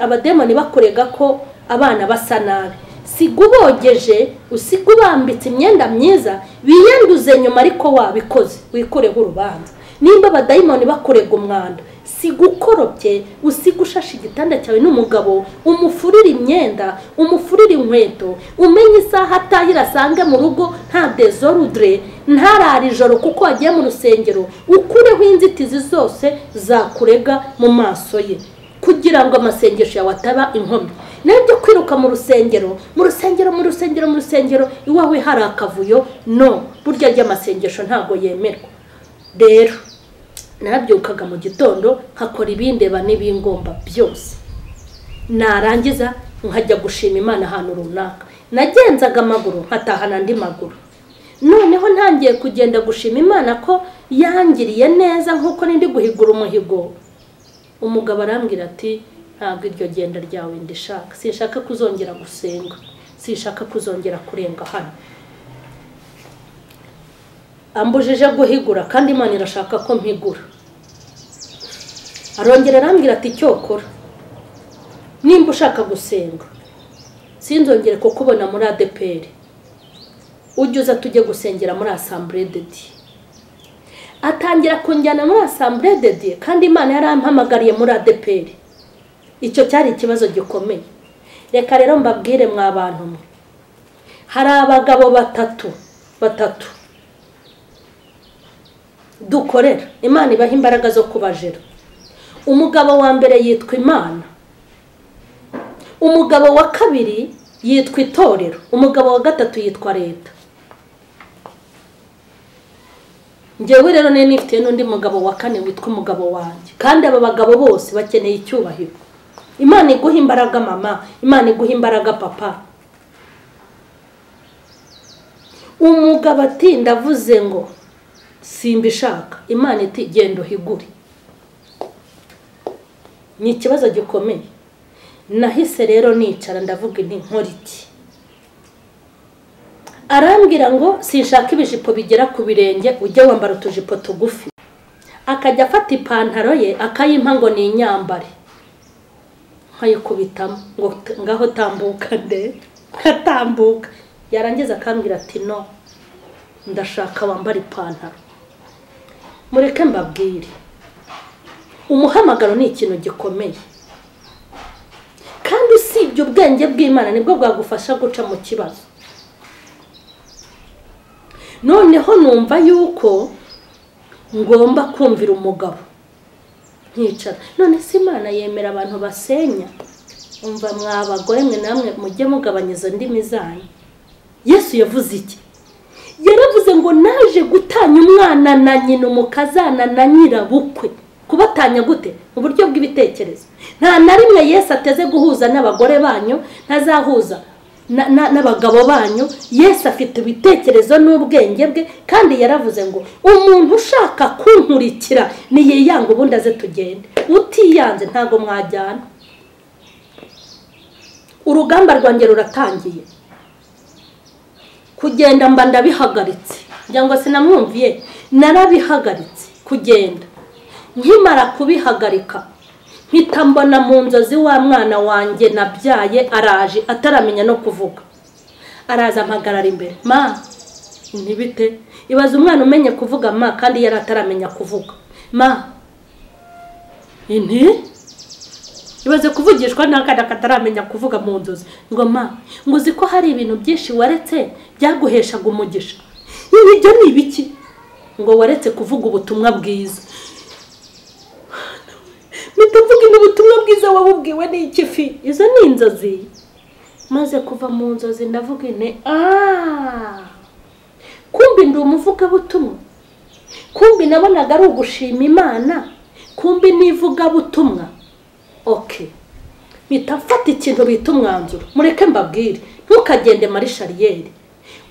abadayimoni bakurega ko abana basa nabi, siga ubogeje, usiga ubambitse imyenda myiza, biyanduze nyuma ariko wabikoze, wikureho urubanza. Nimba abadayimoni bakurega umwanda, siga ukoropye, usiga ushashe igitanda cyawe n'umugabo, umufurire imyenda, umufurire inkweto, umenye isaha atahira asange mu rugo nta désordre, ntarara ijoro kuko wagiye mu rusengero, ukureho inzitizi zose zakurega mu maso ye, kugira ngo amasengesho yawe ataba inkomyi. Nabyo kwiruka mu rusengero, mu rusengero, mu rusengero, mu rusengero, iwawe hari akavuyo, no burya ry'amasengesho ntago yemerwa. Rero narabyukaga mu gitondo nkakora ibindeba n'ibingomba byose, narangiza nkajya gushima Imana ahantu runaka. Nagenzaga amaguru nkatahana andi maguru. Noneho ntangiye kugenda gushima Imana ko yangiriye neza nkuko nindi guhigura umuhigo, umugabo arambwira ati ntabwo iryo genda ryawe ndishaka, sinshaka kuzongera gusenga, sinshaka kuzongera kurenga hano. Ambujije guhigura kandi Imana irashaka ko mpigura. Arongera arambwira ati cyokora nimba ushaka gusenga sinzongere kukubona muri ADPR, ujye uza tujye gusengera muri Assemblée de Dieu. Atangira kunjyana muri Assemblée de Dieu kandi Imana yarampamagariye muri ADPR. Icyo cyari ikibazo gikomeye. Reka rero mbabwire mwa bantu mwe, hari abagabo batatu dukorera Imana ibaha imbaraga zo kubajera. Umugabo wa mbere yitwa Imana, umugabo wa kabiri yitwa itorero, umugabo wa gatatu yitwa leta. Njyewe rero nari nifitiye n'undi mugabo wa kane witwa umugabo wanjye, kandi aba bagabo bose bakeneye icyubahiro. Imana iguha imbaraga mama, Imana iguha imbaraga papa. Umugabo ati ndavuze ngo simbishaka, Imana iti genda uhigure. Ni ikibazo gikomeye. Nahise rero nicara ndavuga inti nkora iki? Arambwira ngo sinshaka ibijipo bigera ku birenge, ujye wambara utujipo tugufi. Akajya afata ipantaro ye akayimpa ngo ni inyambare, nkayikubitamo ngo ngaho tambuka nde, nkatambuka. Yarangiza akambwira ati no, ndashaka wambara ipantaro. Mureke mbabwire, Umuhamagaro ni ikintu gikomeye, kandi usibye ubwenge bw'Imana nibwo bwagufasha guca mu kibazo. Noneho numva yuko ngomba kumvira umugabo nkicara. None se Imana yemera abantu basenya? Umva mwa bagore mwe namwe mujye mugabanya izo ndimi zanyu. Yesu yavuze iki? Yaravuze ngo naje gutanya umwana na nyina, umukazana na nyirabukwe. Kubatanya gute? Mu buryo bw'ibitekerezo. Nta na rimwe Yesu ateze guhuza n'abagore banyu, ntazahuza n'abagabo banyu. Yesu afite ibitekerezo n'ubwenge bwe, kandi yaravuze ngo umuntu ushaka kunkurikira niyiyanga ubundi aze tugende, utiyanze ntago mwajyana. Urugamba rwanjye ruratangiye. Kugenda mba ndabihagaritse, cyangwa se namwumviye narabihagaritse kugenda. Nkimara kubihagarika mpita mbona mu nzozi wa mwana wanjye nabyaye araje ataramenya no kuvuga. Araza ampagarara imbere, ma ntibite. Ibaza umwana umenye kuvuga ma kandi yari ataramenya kuvuga. Ma inti ibaze kuvugishwa n'akana kataramenya kuvuga mu nzozi ngo ma ngo uzi ko hari ibintu byinshi waretse byaguheshaga umugisha. Ibyo ni ibiki? Ngo waretse kuvuga ubutumwa bwiza. Mituvuga ubutumwa bwiza wabubwiwe n'iki fi? Izo ni inzozi. Maze kuva mu nzozi ndavuga ine kumbi ndi umuvugabutumwa, kumbi nabonaga ari ugushima Imana, kumbi nivugabutumwa. Okay, mpita mfata ikintu bita umwanzuro. Mureke mbabwire, ntukagende muri shariyeri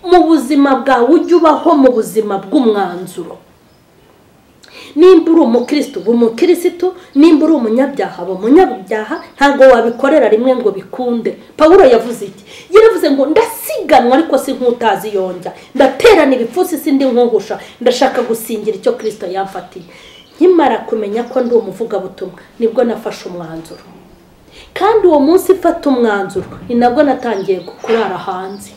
mu buzima bwawe, ujye ubaho mu buzima bw'umwanzuro. Nimba uri umukristo uba umukirisitu, nimba uri umunyabyaha uba umunyabyaha. Ntabwo wabikorera rimwe ngo bikunde. Pawulo yavuze iki? Yaravuze ngo ndasiganwa ariko si nk'utazi yonja, ndaterana ibipfunsi sindi nkuhusha, ndashaka gusingira icyo Kristo yamfatiye. Nkimara kumenya ko ndi umuvugabutumwa nibwo nafashe umwanzuro, kandi uwo munsi mfata umwanzuro ni nabwo natangiye kurara hanze.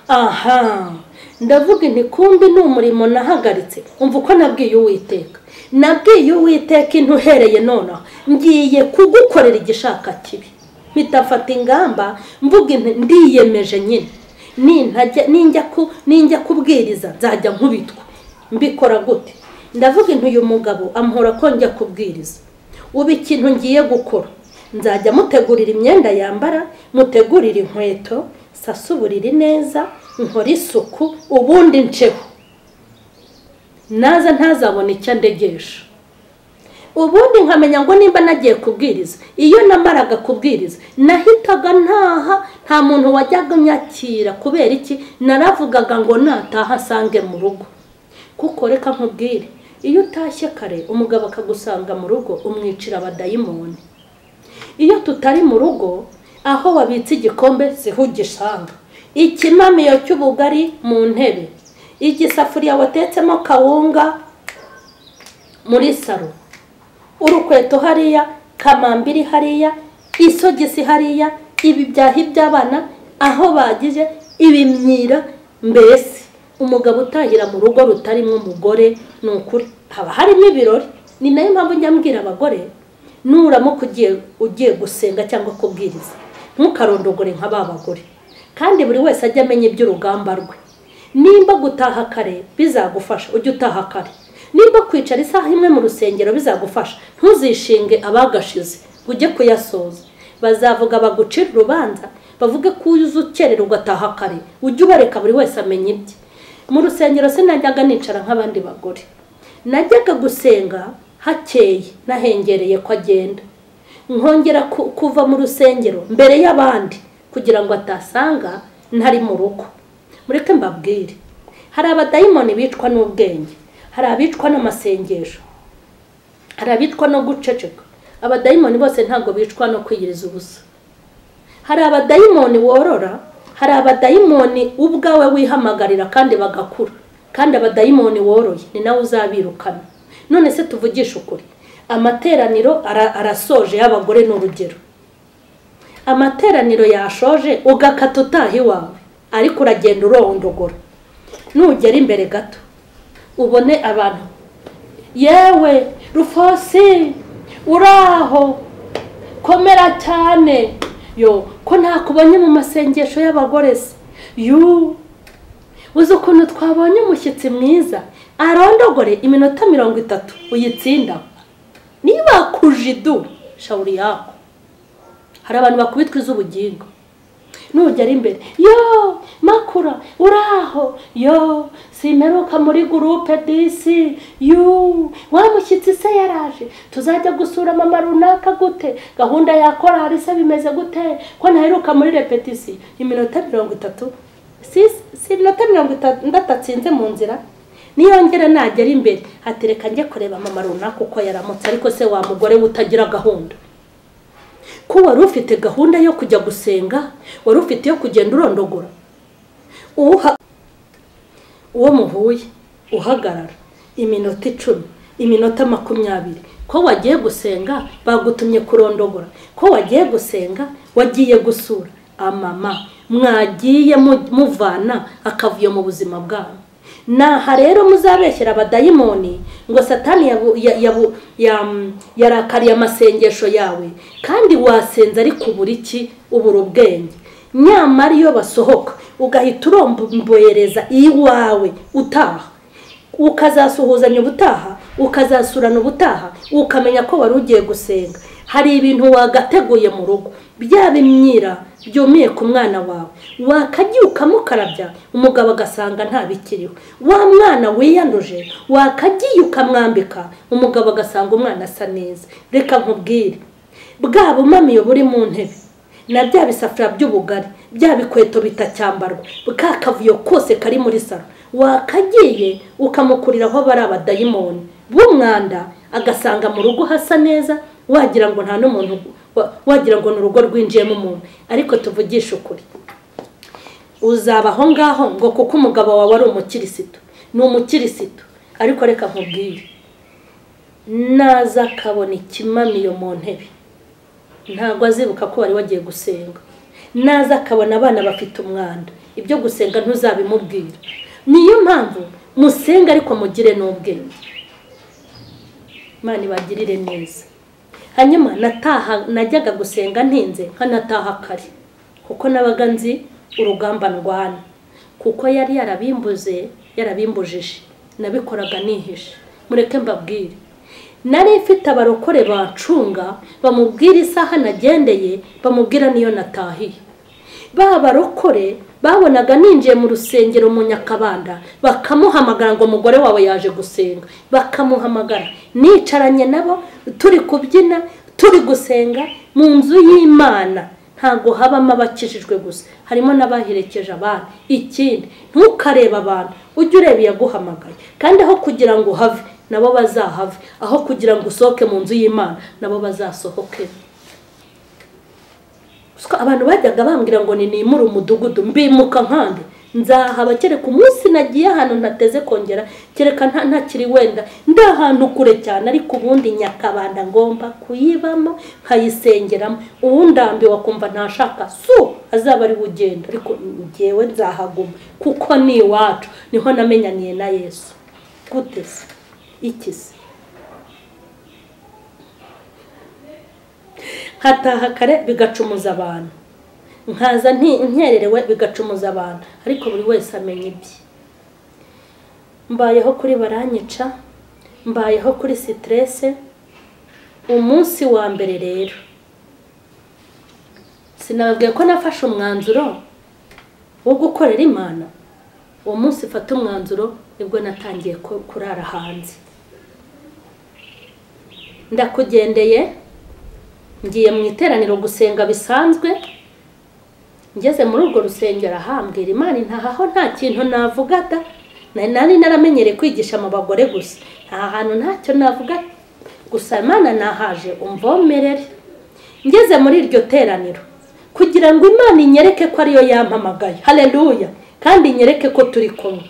Aha ndavuga nti kumbi ni umurimo nahagaritse. Umva uko nabwiye Uwiteka, nabwiye Uwiteka intuhereye nonaha ngiye kugukorera igishaka kibi. Mpita mfata ingamba mvuga nti ndiyemeje nyine, ninjya kubwiriza nzajya nkubitwa. Mbikora gute? Ndavuga nti uyu mugabo ampora ko njya kubwiriza, ubu ikintu ngiye gukora nzajya mutegurira imyenda yambara, mutegurira inkweto, sasuburira neza, nkora isuku, ubundi nceho naza ntazabona icyo andegesha. Ubundi nkamenya ngo nimba nagiye kubwiriza, iyo namaraga kubwiriza nahitaga ntaha, nta muntu wajyaga unyakira. Kubera iki? Naravugaga ngo nataha asange mu rugo. Kuko reka nkubwire, iyo utashye kare umugabo akagusanga mu rugo umwicira abadayimoni. Iyo tutari mu rugo, aho wabitse igikombe siho ugisanga, ikimamiyo cy'ubugari mu ntebe, igisafuriya watetsemo kawunga muri saro, urukweto hariya, kamambiri hariya, isogisi hariya, ibibyahi by'abana aho bagije ibimyira. Mbese umugabo utahira mu rugo rutarimo umugore ni ukuri haba harimo ibirori. Ni nayo mpamvu njya mbwira abagore, nuramuka ugiye gusenga cyangwa kubwiriza ntukarondogore nka ba bagore, kandi buri wese ajya amenya iby'urugamba rwe. Nimba gutaha kare bizagufasha ujye utaha kare, nimba kwicara isaha imwe mu rusengero bizagufasha, ntuzishinge abagashize ujye kuyasoza. Bazavuga bagucira urubanza, bavuge ko uza ukerera ugataha kare, ujye ubareka buri wese amenya ibye. Mu rusengero sinajyaga nicara nk'abandi bagore, najyaga gusenga hakeye nahengereye ko agenda, nkongera kuva mu rusengero mbere y'abandi kugira ngo atasanga ntari mu rugo. Mureke mbabwire, hari abadayimoni bicwa n'ubwenge, hari abicwa n'amasengesho, hari abicwa no guceceka. Abadayimoni bose ntabwo bicwa no kwiyiriza ubusa. Hari abadayimoni worora, hari abadayimoni ubwawe wihamagarira kandi bagakura, kandi abadayimoni woroye ni nawe uzabirukana. None se tuvugishe ukuri, amateraniro arasoje y'abagore ni urugero, amateraniro yashoje ugakata utaha iwawe, ariko uragenda urondogora. Nugera imbere gato ubone abantu, yewe Rufosi uraho, komera cyane, yo ko ntakubonye mu masengesho y'abagore se, yu uzi ukuntu twabonye umushyitsi mwiza, arondogore iminota 30 uyitsinda niba kujidu shauri yako. Hari abantu bakubitwa iz'ubugingo nugera imbere, yo makura uraho, yo simperuka muri groupe disi, yu wa mushyitsi se yaraje, tuzajya gusura mama runaka gute, gahunda ya korali se bimeze gute, ko ntaheruka muri repetisi. Iminota 30 si iminota 60 atsinze mu nzira, niyongera nagera imbere atereka njye kureba mama runaka uko yaramutse. Ariko se wa mugore utagira gahunda, ko wari ufite gahunda yo kujya gusenga, wari ufite yo kugenda urondogora, uwo muhuye uhagarara iminota 10, iminota 20, ko wagiye gusenga bagutumye kurondogora, ko wagiye gusenga wagiye gusura amama, mwagiye muvana akavuyo mu buzima bwanyu. Naha rero muzabeshyera abadayimoni ngo Satani yarakariye amasengesho yawe, kandi wasenze ariko ubura iki? Ubura ubwenge. Nyamara iyo basohoka ugahita uromboyereza iwawe utaha, ukazasuhuzanya ubutaha, ukazasurana ubutaha, ukamenya ko wari ugiye gusenga. Hari ibintu wagateguye mu rugo bya bimyira byumiye ku mwana wawe, wakagiye ukamukarabya umugabo agasanga nta bikiriho. Wa mwana wiyanduje wakagiye ukamwambika umugabo agasanga umwana asa neza. Reka nkubwire, bwa bumamiyo buri mu ntebe na bya bisafuriya by'ubugari, bya bikweto bitacyambarwa, bwa kavuyo kose kari muri saro, wakagiye ukamukuriraho bari abadayimoni b'umwanda, agasanga mu rugo hasa neza, wagira ngo nta n'umuntu, wagira ngo ni urugo rwinjiyemo umuntu. Ariko tuvugishe ukuri, uzaba aho ngaho ngo kuko umugabo wawe ari umukirisitu, ni umukirisitu. Ariko reka nkubwire, naza akabona ikimamiyo mu ntebe ntabwo azibuka ko wari wagiye gusenga. Naza akabona abana bafite umwanda, ibyo gusenga ntuzabimubwira. Niyo mpamvu musenga ariko mugire n'ubwenge. Imana ibagirire neza. Hanyuma nataha, najyaga gusenga ntinze nkanataha kare, kuko nabaga nzi urugamba ndwana, kuko yari yarabimbuze, yarabimbujije, nabikoraga nihishe. Mureke mbabwire, nari mfite abarokore bacunga bamubwira isaha nagendeye, bamubwira niyo natahiye. Ba barokore babonaga ninjiye mu rusengero mu Nyakabanda bakamuhamagara ngo umugore wawe yaje gusenga, bakamuhamagara. Nicaranye nabo turi kubyina, turi gusenga mu nzu y'Imana. Ntago habamo abakijijwe gusa, harimo n'abaherekeje abantu. Ikindi, ntukareba abantu, ujye ureba iyaguhamagaye, kandi aho kugira ngo uhave nabo bazahave, aho kugira ngo usohoke mu nzu y'Imana nabo bazasohoke. Abantu bajyaga bambwira ngo ni nimure umudugudu, mbimuka nkande nzahaba, kereka umunsi nagiye ahantu ntateze kongera, kereka ntakiri wenda ndi ahantu kure cyane, ariko ubundi Nyakabanda ngomba kuyibamo nkayisengeramo. Uwundambiwe akumva ntashaka su azaba ari ugenda, ariko ngewe nzahaguma kuko ni iwacu, niho namenyaniye na Yesu. Gute se? Iki se? Nkataha kare bigacumuza abantu, nkaza nkererewe bigacumuza abantu, ariko buri wese amenya ibye. Mbayeho kuri baranyica, mbayeho kuri stress. Umunsi wa mbere rero sinababwiye ko nafashe umwanzuro wo gukorera Imana. Uwo munsi fata umwanzuro nibwo natangiye kurara hanze. Ndakugendeye ngiye mu iteraniro gusenga bisanzwe, ngeze muri urwo rusengero ahambwira Imana ntahaho nta kintu navuga da, nari naramenyereye kwigisha mu bagore gusa, nta hantu ntacyo navuga gusa, Imana nahaje umvomerere. Ngeze muri iryo teraniro kugira ngo Imana inyereke ko ariyo yampamagaye, haleluya, kandi inyereke ko turi kumwe.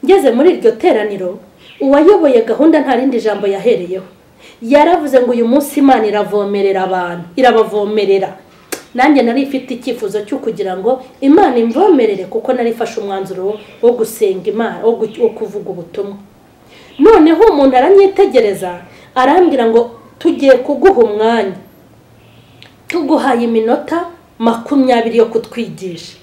Ngeze muri iryo teraniro, uwayoboye gahunda nta rindi jambo yahereyeho, yaravuze ngo uyu munsi Imana iravomerera abantu, irabavomerera. Nanjye nari ifite icyifuzo cyo kugira ngo Imana imvomerere, kuko nari ifashe umwanzuro wo gusenga Imana, wo kuvuga ubutumwa. Noneho umuntu aranyitegereza Arambwira ngo tugiye kuguha umwanya, tuguhaye iminota 20 yo kutwigisha.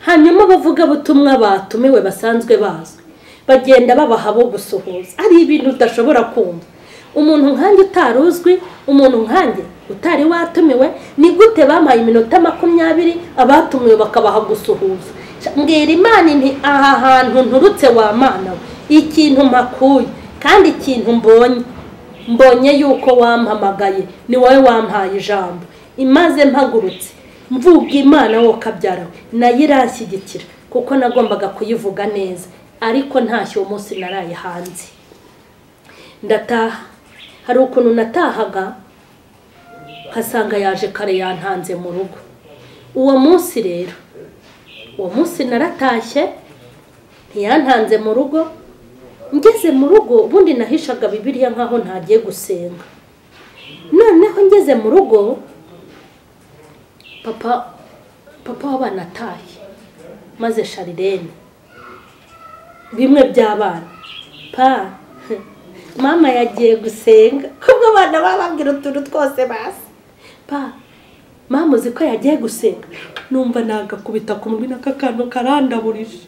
Hanyuma abavuga butumwa batumiwe basanzwe bazwi bagenda babaha bo gusuhuza. Ari ibintu udashobora kumva. Umuntu nkanjye utaruzwi, umuntu nkanjye utari watumiwe, ni gute bampaye iminota 20 abatumiwe bakabaha gusuhuza? Mbwira Imana nti aha hantu nturutse wa Mana we, ikintu mpakuye kandi ikintu mbonye yuko wampamagaye, ni wowe wampaye ijambo. Imaze mpagurutse mvuga Imana wo kabyara nayo iranshyigikira, kuko nagombaga kuyivuga neza, ariko ntashye uwo munsi naraye hanze. Ndataha. Hari ukuntu natahaga nkasanga yaje kare yantanze mu rugo. Uwo munsi rero, uwo munsi naratashye ntiyantanze mu rugo. Ngeze mu rugo ubundi nahishaga Bibiliya nkaho ntagiye gusenga. Noneho ngeze mu rugo papa w'abana ataye, maze Sharirene bimwe by'abana, pa mama yagiye gusenga, kubwo abana bababwira utuntu twose basi, pa mama uzi ko yagiye gusenga. Numva nagakubita ku munwa n'akakantu karandaburije.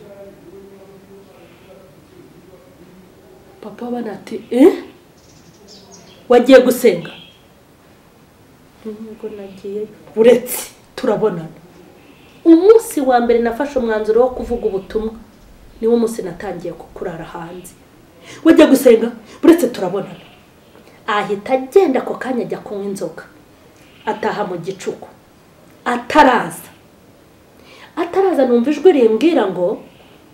Papa w'abana ati wagiye gusenga? Nubwo nagiye uretse turabonana. Umunsi wa mbere nafashe umwanzuro wo kuvuga ubutumwa, niwo munsi natangiye kukurara hanze. Wajya gusenga uretse turabonana. Ahita agenda ako kanya ajya kunywa inzoga, ataha mu gicuku. Ataraza numva ijwi rimbwira ngo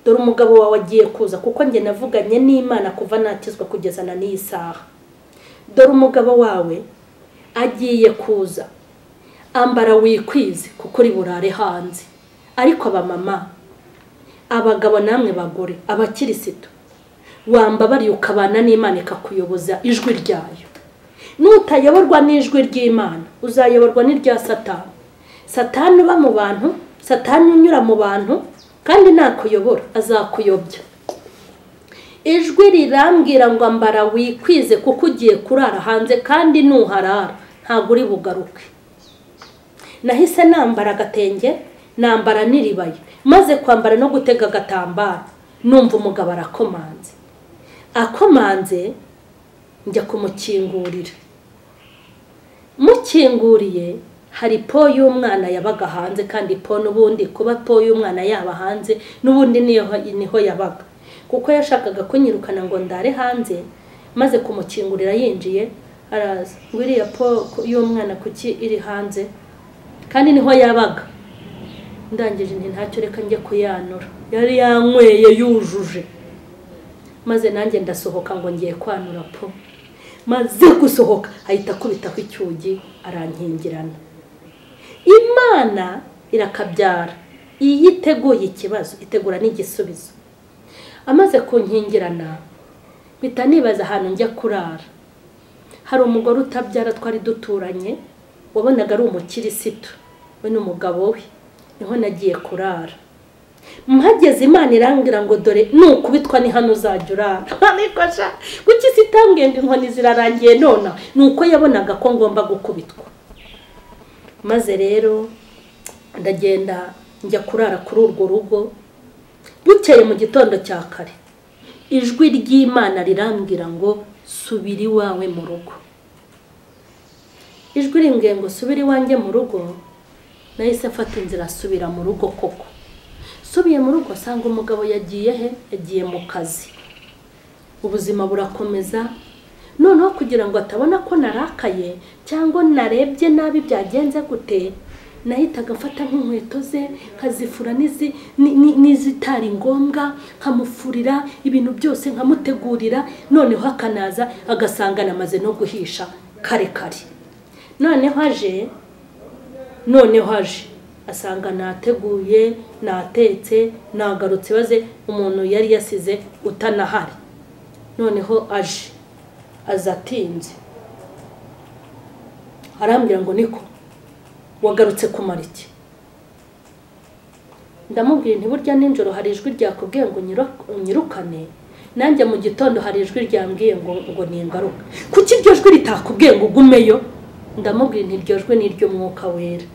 dore umugabo wawe agiye kuza, kuko njye navuganye n'Imana kuva nakizwa kugeza na n'iyi saha. Dore umugabo wawe agiye kuza, ambara wikwize kuko uri burare hanze. Ariko abamama, abagabo namwe bagore, abakirisitu, wambabariye ukabana n'Imana ikakuyoboza ijwi ryayo. Nutayoborwa n'ijwi ry'Imana uzayoborwa n'irya Satani. Satani uba mu bantu, Satani unyura mu bantu, kandi nakuyobora azakuyobya. Ijwi rirambwira ngo ambara wikwize kuko ugiye kurara hanze, kandi nuharara ntabwo uri bugaruke. Nahise nambara agatenge, nambara n'iribaya, maze kwambara no gutega agatambaro, numva umugabo arakomanze. Akomanze njya kumukingurira. Mukinguriye hari po y'umwana yabaga hanze, kandi po n'ubundi kuba po y'umwana yaba hanze n'ubundi niho yabaga, kuko yashakaga kunyirukana ngo ndare hanze. Maze kumukingurira yinjiye araza ngo iriya po y'umwana kuki iri hanze kandi niho yabaga. Ndangije nti ntacyo reka njye kuyanura. Yari yanyweye yujuje. Maze nanjye ndasohoka ngo ngiye kwanura po. Maze gusohoka ahita akubitaho icyugi arankingirana. Imana irakabyara, iyo iteguye ikibazo itegura n'igisubizo. Amaze kunkingirana mpita nibaza ahantu njya kurara. Hari umugore utabyara twari duturanye, wabonaga ari umukirisitu, we n'umugabo we, niho nagiye kurara. Mpageze Imana irambwira ngo dore nukubitwa ni hano uzajya urara. Ariko sha kuki sitambwiye ngo inkoni zirarangiye nona? Nuko yabonaga ko ngomba gukubitwa. Maze rero ndagenda njya kurara kuri urwo rugo. Bukeye mu gitondo cya kare ijwi ry'Imana rirambwira ngo subira iwawe mu rugo. Ijwi rimbwiye ngo subira iwanjye mu rugo, nahise mfata inzira asubira mu rugo koko. Subiye mu rugo sanga umugabo yagiye he? Yagiye mu kazi. Ubuzima burakomeza. Noneho kugira ngo atabona ko narakaye cyangwa narebye nabi byagenze gute, nahitaga mfata nk'inkweto ze nkazifura n'izitari ngombwa, nkamufurira ibintu byose nkamutegurira, noneho akanaza agasanga namaze no guhisha kare kare. Noneho aje asanga nateguye, natetse, nagarutse, baze umuntu yari yasize utanahari. Noneho aje azatinze arambwira ngo niko wagarutse kumara iki? Ndamubwira nti burya nijoro hari ijwi ryakubwiye ngo unyirukane, Nanjye mu gitondo hari ijwi ryambwiye ngo ningaruka. Kuki iryo jwi ritakubwiye ngo ugumeyo? Ndamubwira nti iryo jwi ni iry'umwuka wera.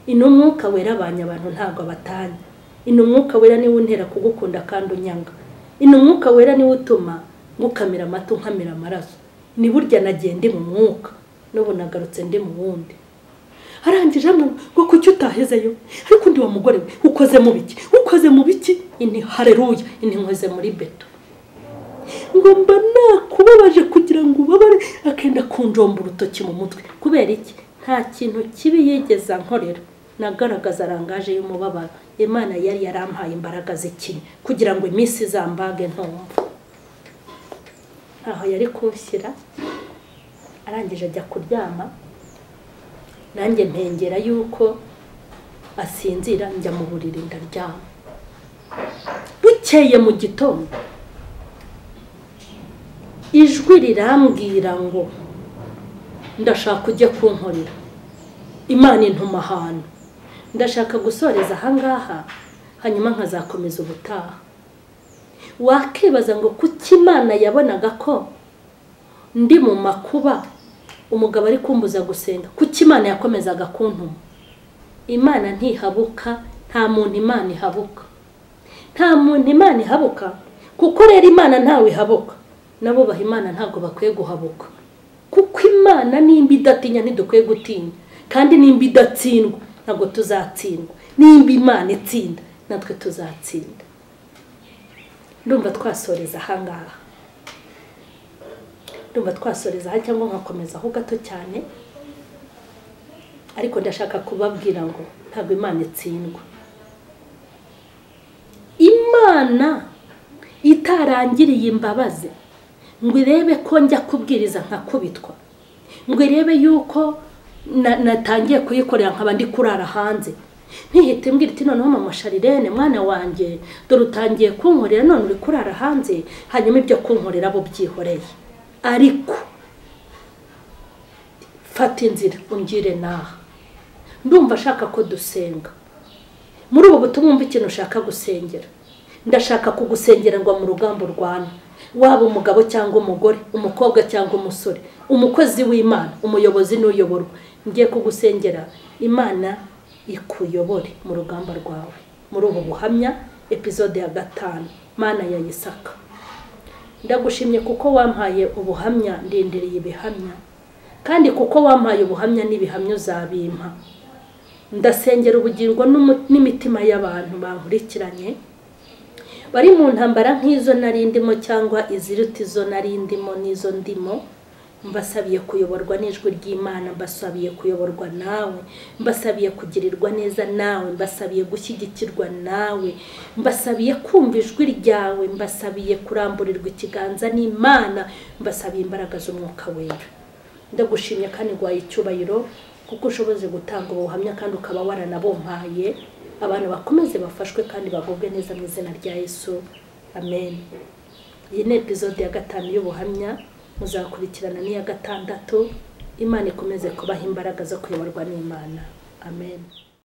Ino umwuka wera abanya abantu ntabwo abatanya. Ino umwuka wera niwe untera kugukunda kandi unyanga. Ino umwuka wera niwe utuma ngukamira amata unkamira amaraso. Ni burya nagiye ndi mu mwuka, n'ubu nagarutse ndi mu wundi. Arangije ngo kuki utahezeyo? Ariko undi wa mugore we ukoze mu biki? Ukoze mu biki? Inti haleluya, inti nkoze muri beto. Ngo mba nakubabaje kugira ngo ubabare, akenda kunjomba urutoki mu mutwe. Kubera iki? Nta kintu kibi yigeze ankorera. Nagaragaza rangaje y'umubabaro. Imana yari yarampaye imbaraga z'ikinya kugira ngo iminsi izambage ntumva. Aho yari kunshyira, arangije ajya kuryama, nanjye mpengera yuko asinzira, njya mu buriri ndaryama. Bukeye mu gitondo ijwi rirambwira ngo ndashaka ujye kunkorera. Imana intuma ahantu. Ndashaka gusoreza ahangaha hanyuma nkazakomeza ubutaha. Wakibaza ngo kuki Imana yabonaga ko ndi mu makuba, umugabo ari kumbuza gusenga, kuki Imana yakomezaga kuntuma? Imana ntihabuka, nta muntu Imana ihabuka. Nta muntu Imana ihabuka, kuko rero Imana ntawe ihabuka. Nabo baha Imana ntabwo bakwiye guhabuka. Kuko Imana nimba idatinya ntidukwiye gutinya, kandi nimba idatsindwa ntabwo tuzatsindwa. Nimba Imana itsinda natwe tuzatsinda. Ndumva twasoreza ahangaha. Ndumva twasoreza aha cyangwa nkakomeza aho gato cyane, ariko ndashaka kubabwira ngo ntabwo Imana itsindwa. Imana itarangiriye imbabazi ngo irebe ko njya kubwiriza nkakubitwa, ngo irebe yuko natangiye kuyikorera nkaba ndi kurara hanze, ntihite mbwira iti noneho mama Sharirene mwana wanjye dore utangiye kunkorera none uri kurara hanze, hanyuma ibyo kunkorera bo byihoreye, ariko fata inzira ungire naha. Ndumva ashaka ko dusenga. Muri ubu butumwa umva ikintu ushaka gusengera. Ndashaka kugusengera ngo mu rugamba urwana, waba umugabo cyangwa umugore, umukobwa cyangwa umusore, umukozi w'Imana, umuyobozi n'uyoborwa, ngiye kugusengera Imana ikuyobore mu rugamba rwawe. Muri ubu buhamya episode ya 5, Mana ya Isaka, ndagushimye kuko wampaye ubuhamya, ndindiriye ibihamya, kandi kuko wampaye ubuhamya n'ibihamya uzabimpa. Ndasengera ubugingo n'imitima y'abantu bankurikiranye bari mu ntambara nk'izo nari ndimo cyangwa iziruta izo nari ndimo n'izo ndimo. Mbasabiye kuyoborwa n'ijwi ry'Imana, mbasabiye kuyoborwa nawe, mbasabiye kugirirwa neza nawe, mbasabiye gushyigikirwa nawe, mbasabiye kumva ijwi ryawe, mbasabiye kuramburirwa ikiganza n'Imana, mbasabiye imbaraga z'umwuka wera. Ndagushimye kandi ngwaye icyubahiro kuko ushoboze gutanga ubuhamya kandi ukaba waranabompaye. Abantu bakomeze bafashwe kandi bagubwe neza mu izina rya Yesu, amen. Iyi ni episode ya 5 y'ubuhamya, muzakurikirana n'iya 6. Imana ikomeze kubaha imbaraga zo kuyoborwa n'Imana, amen.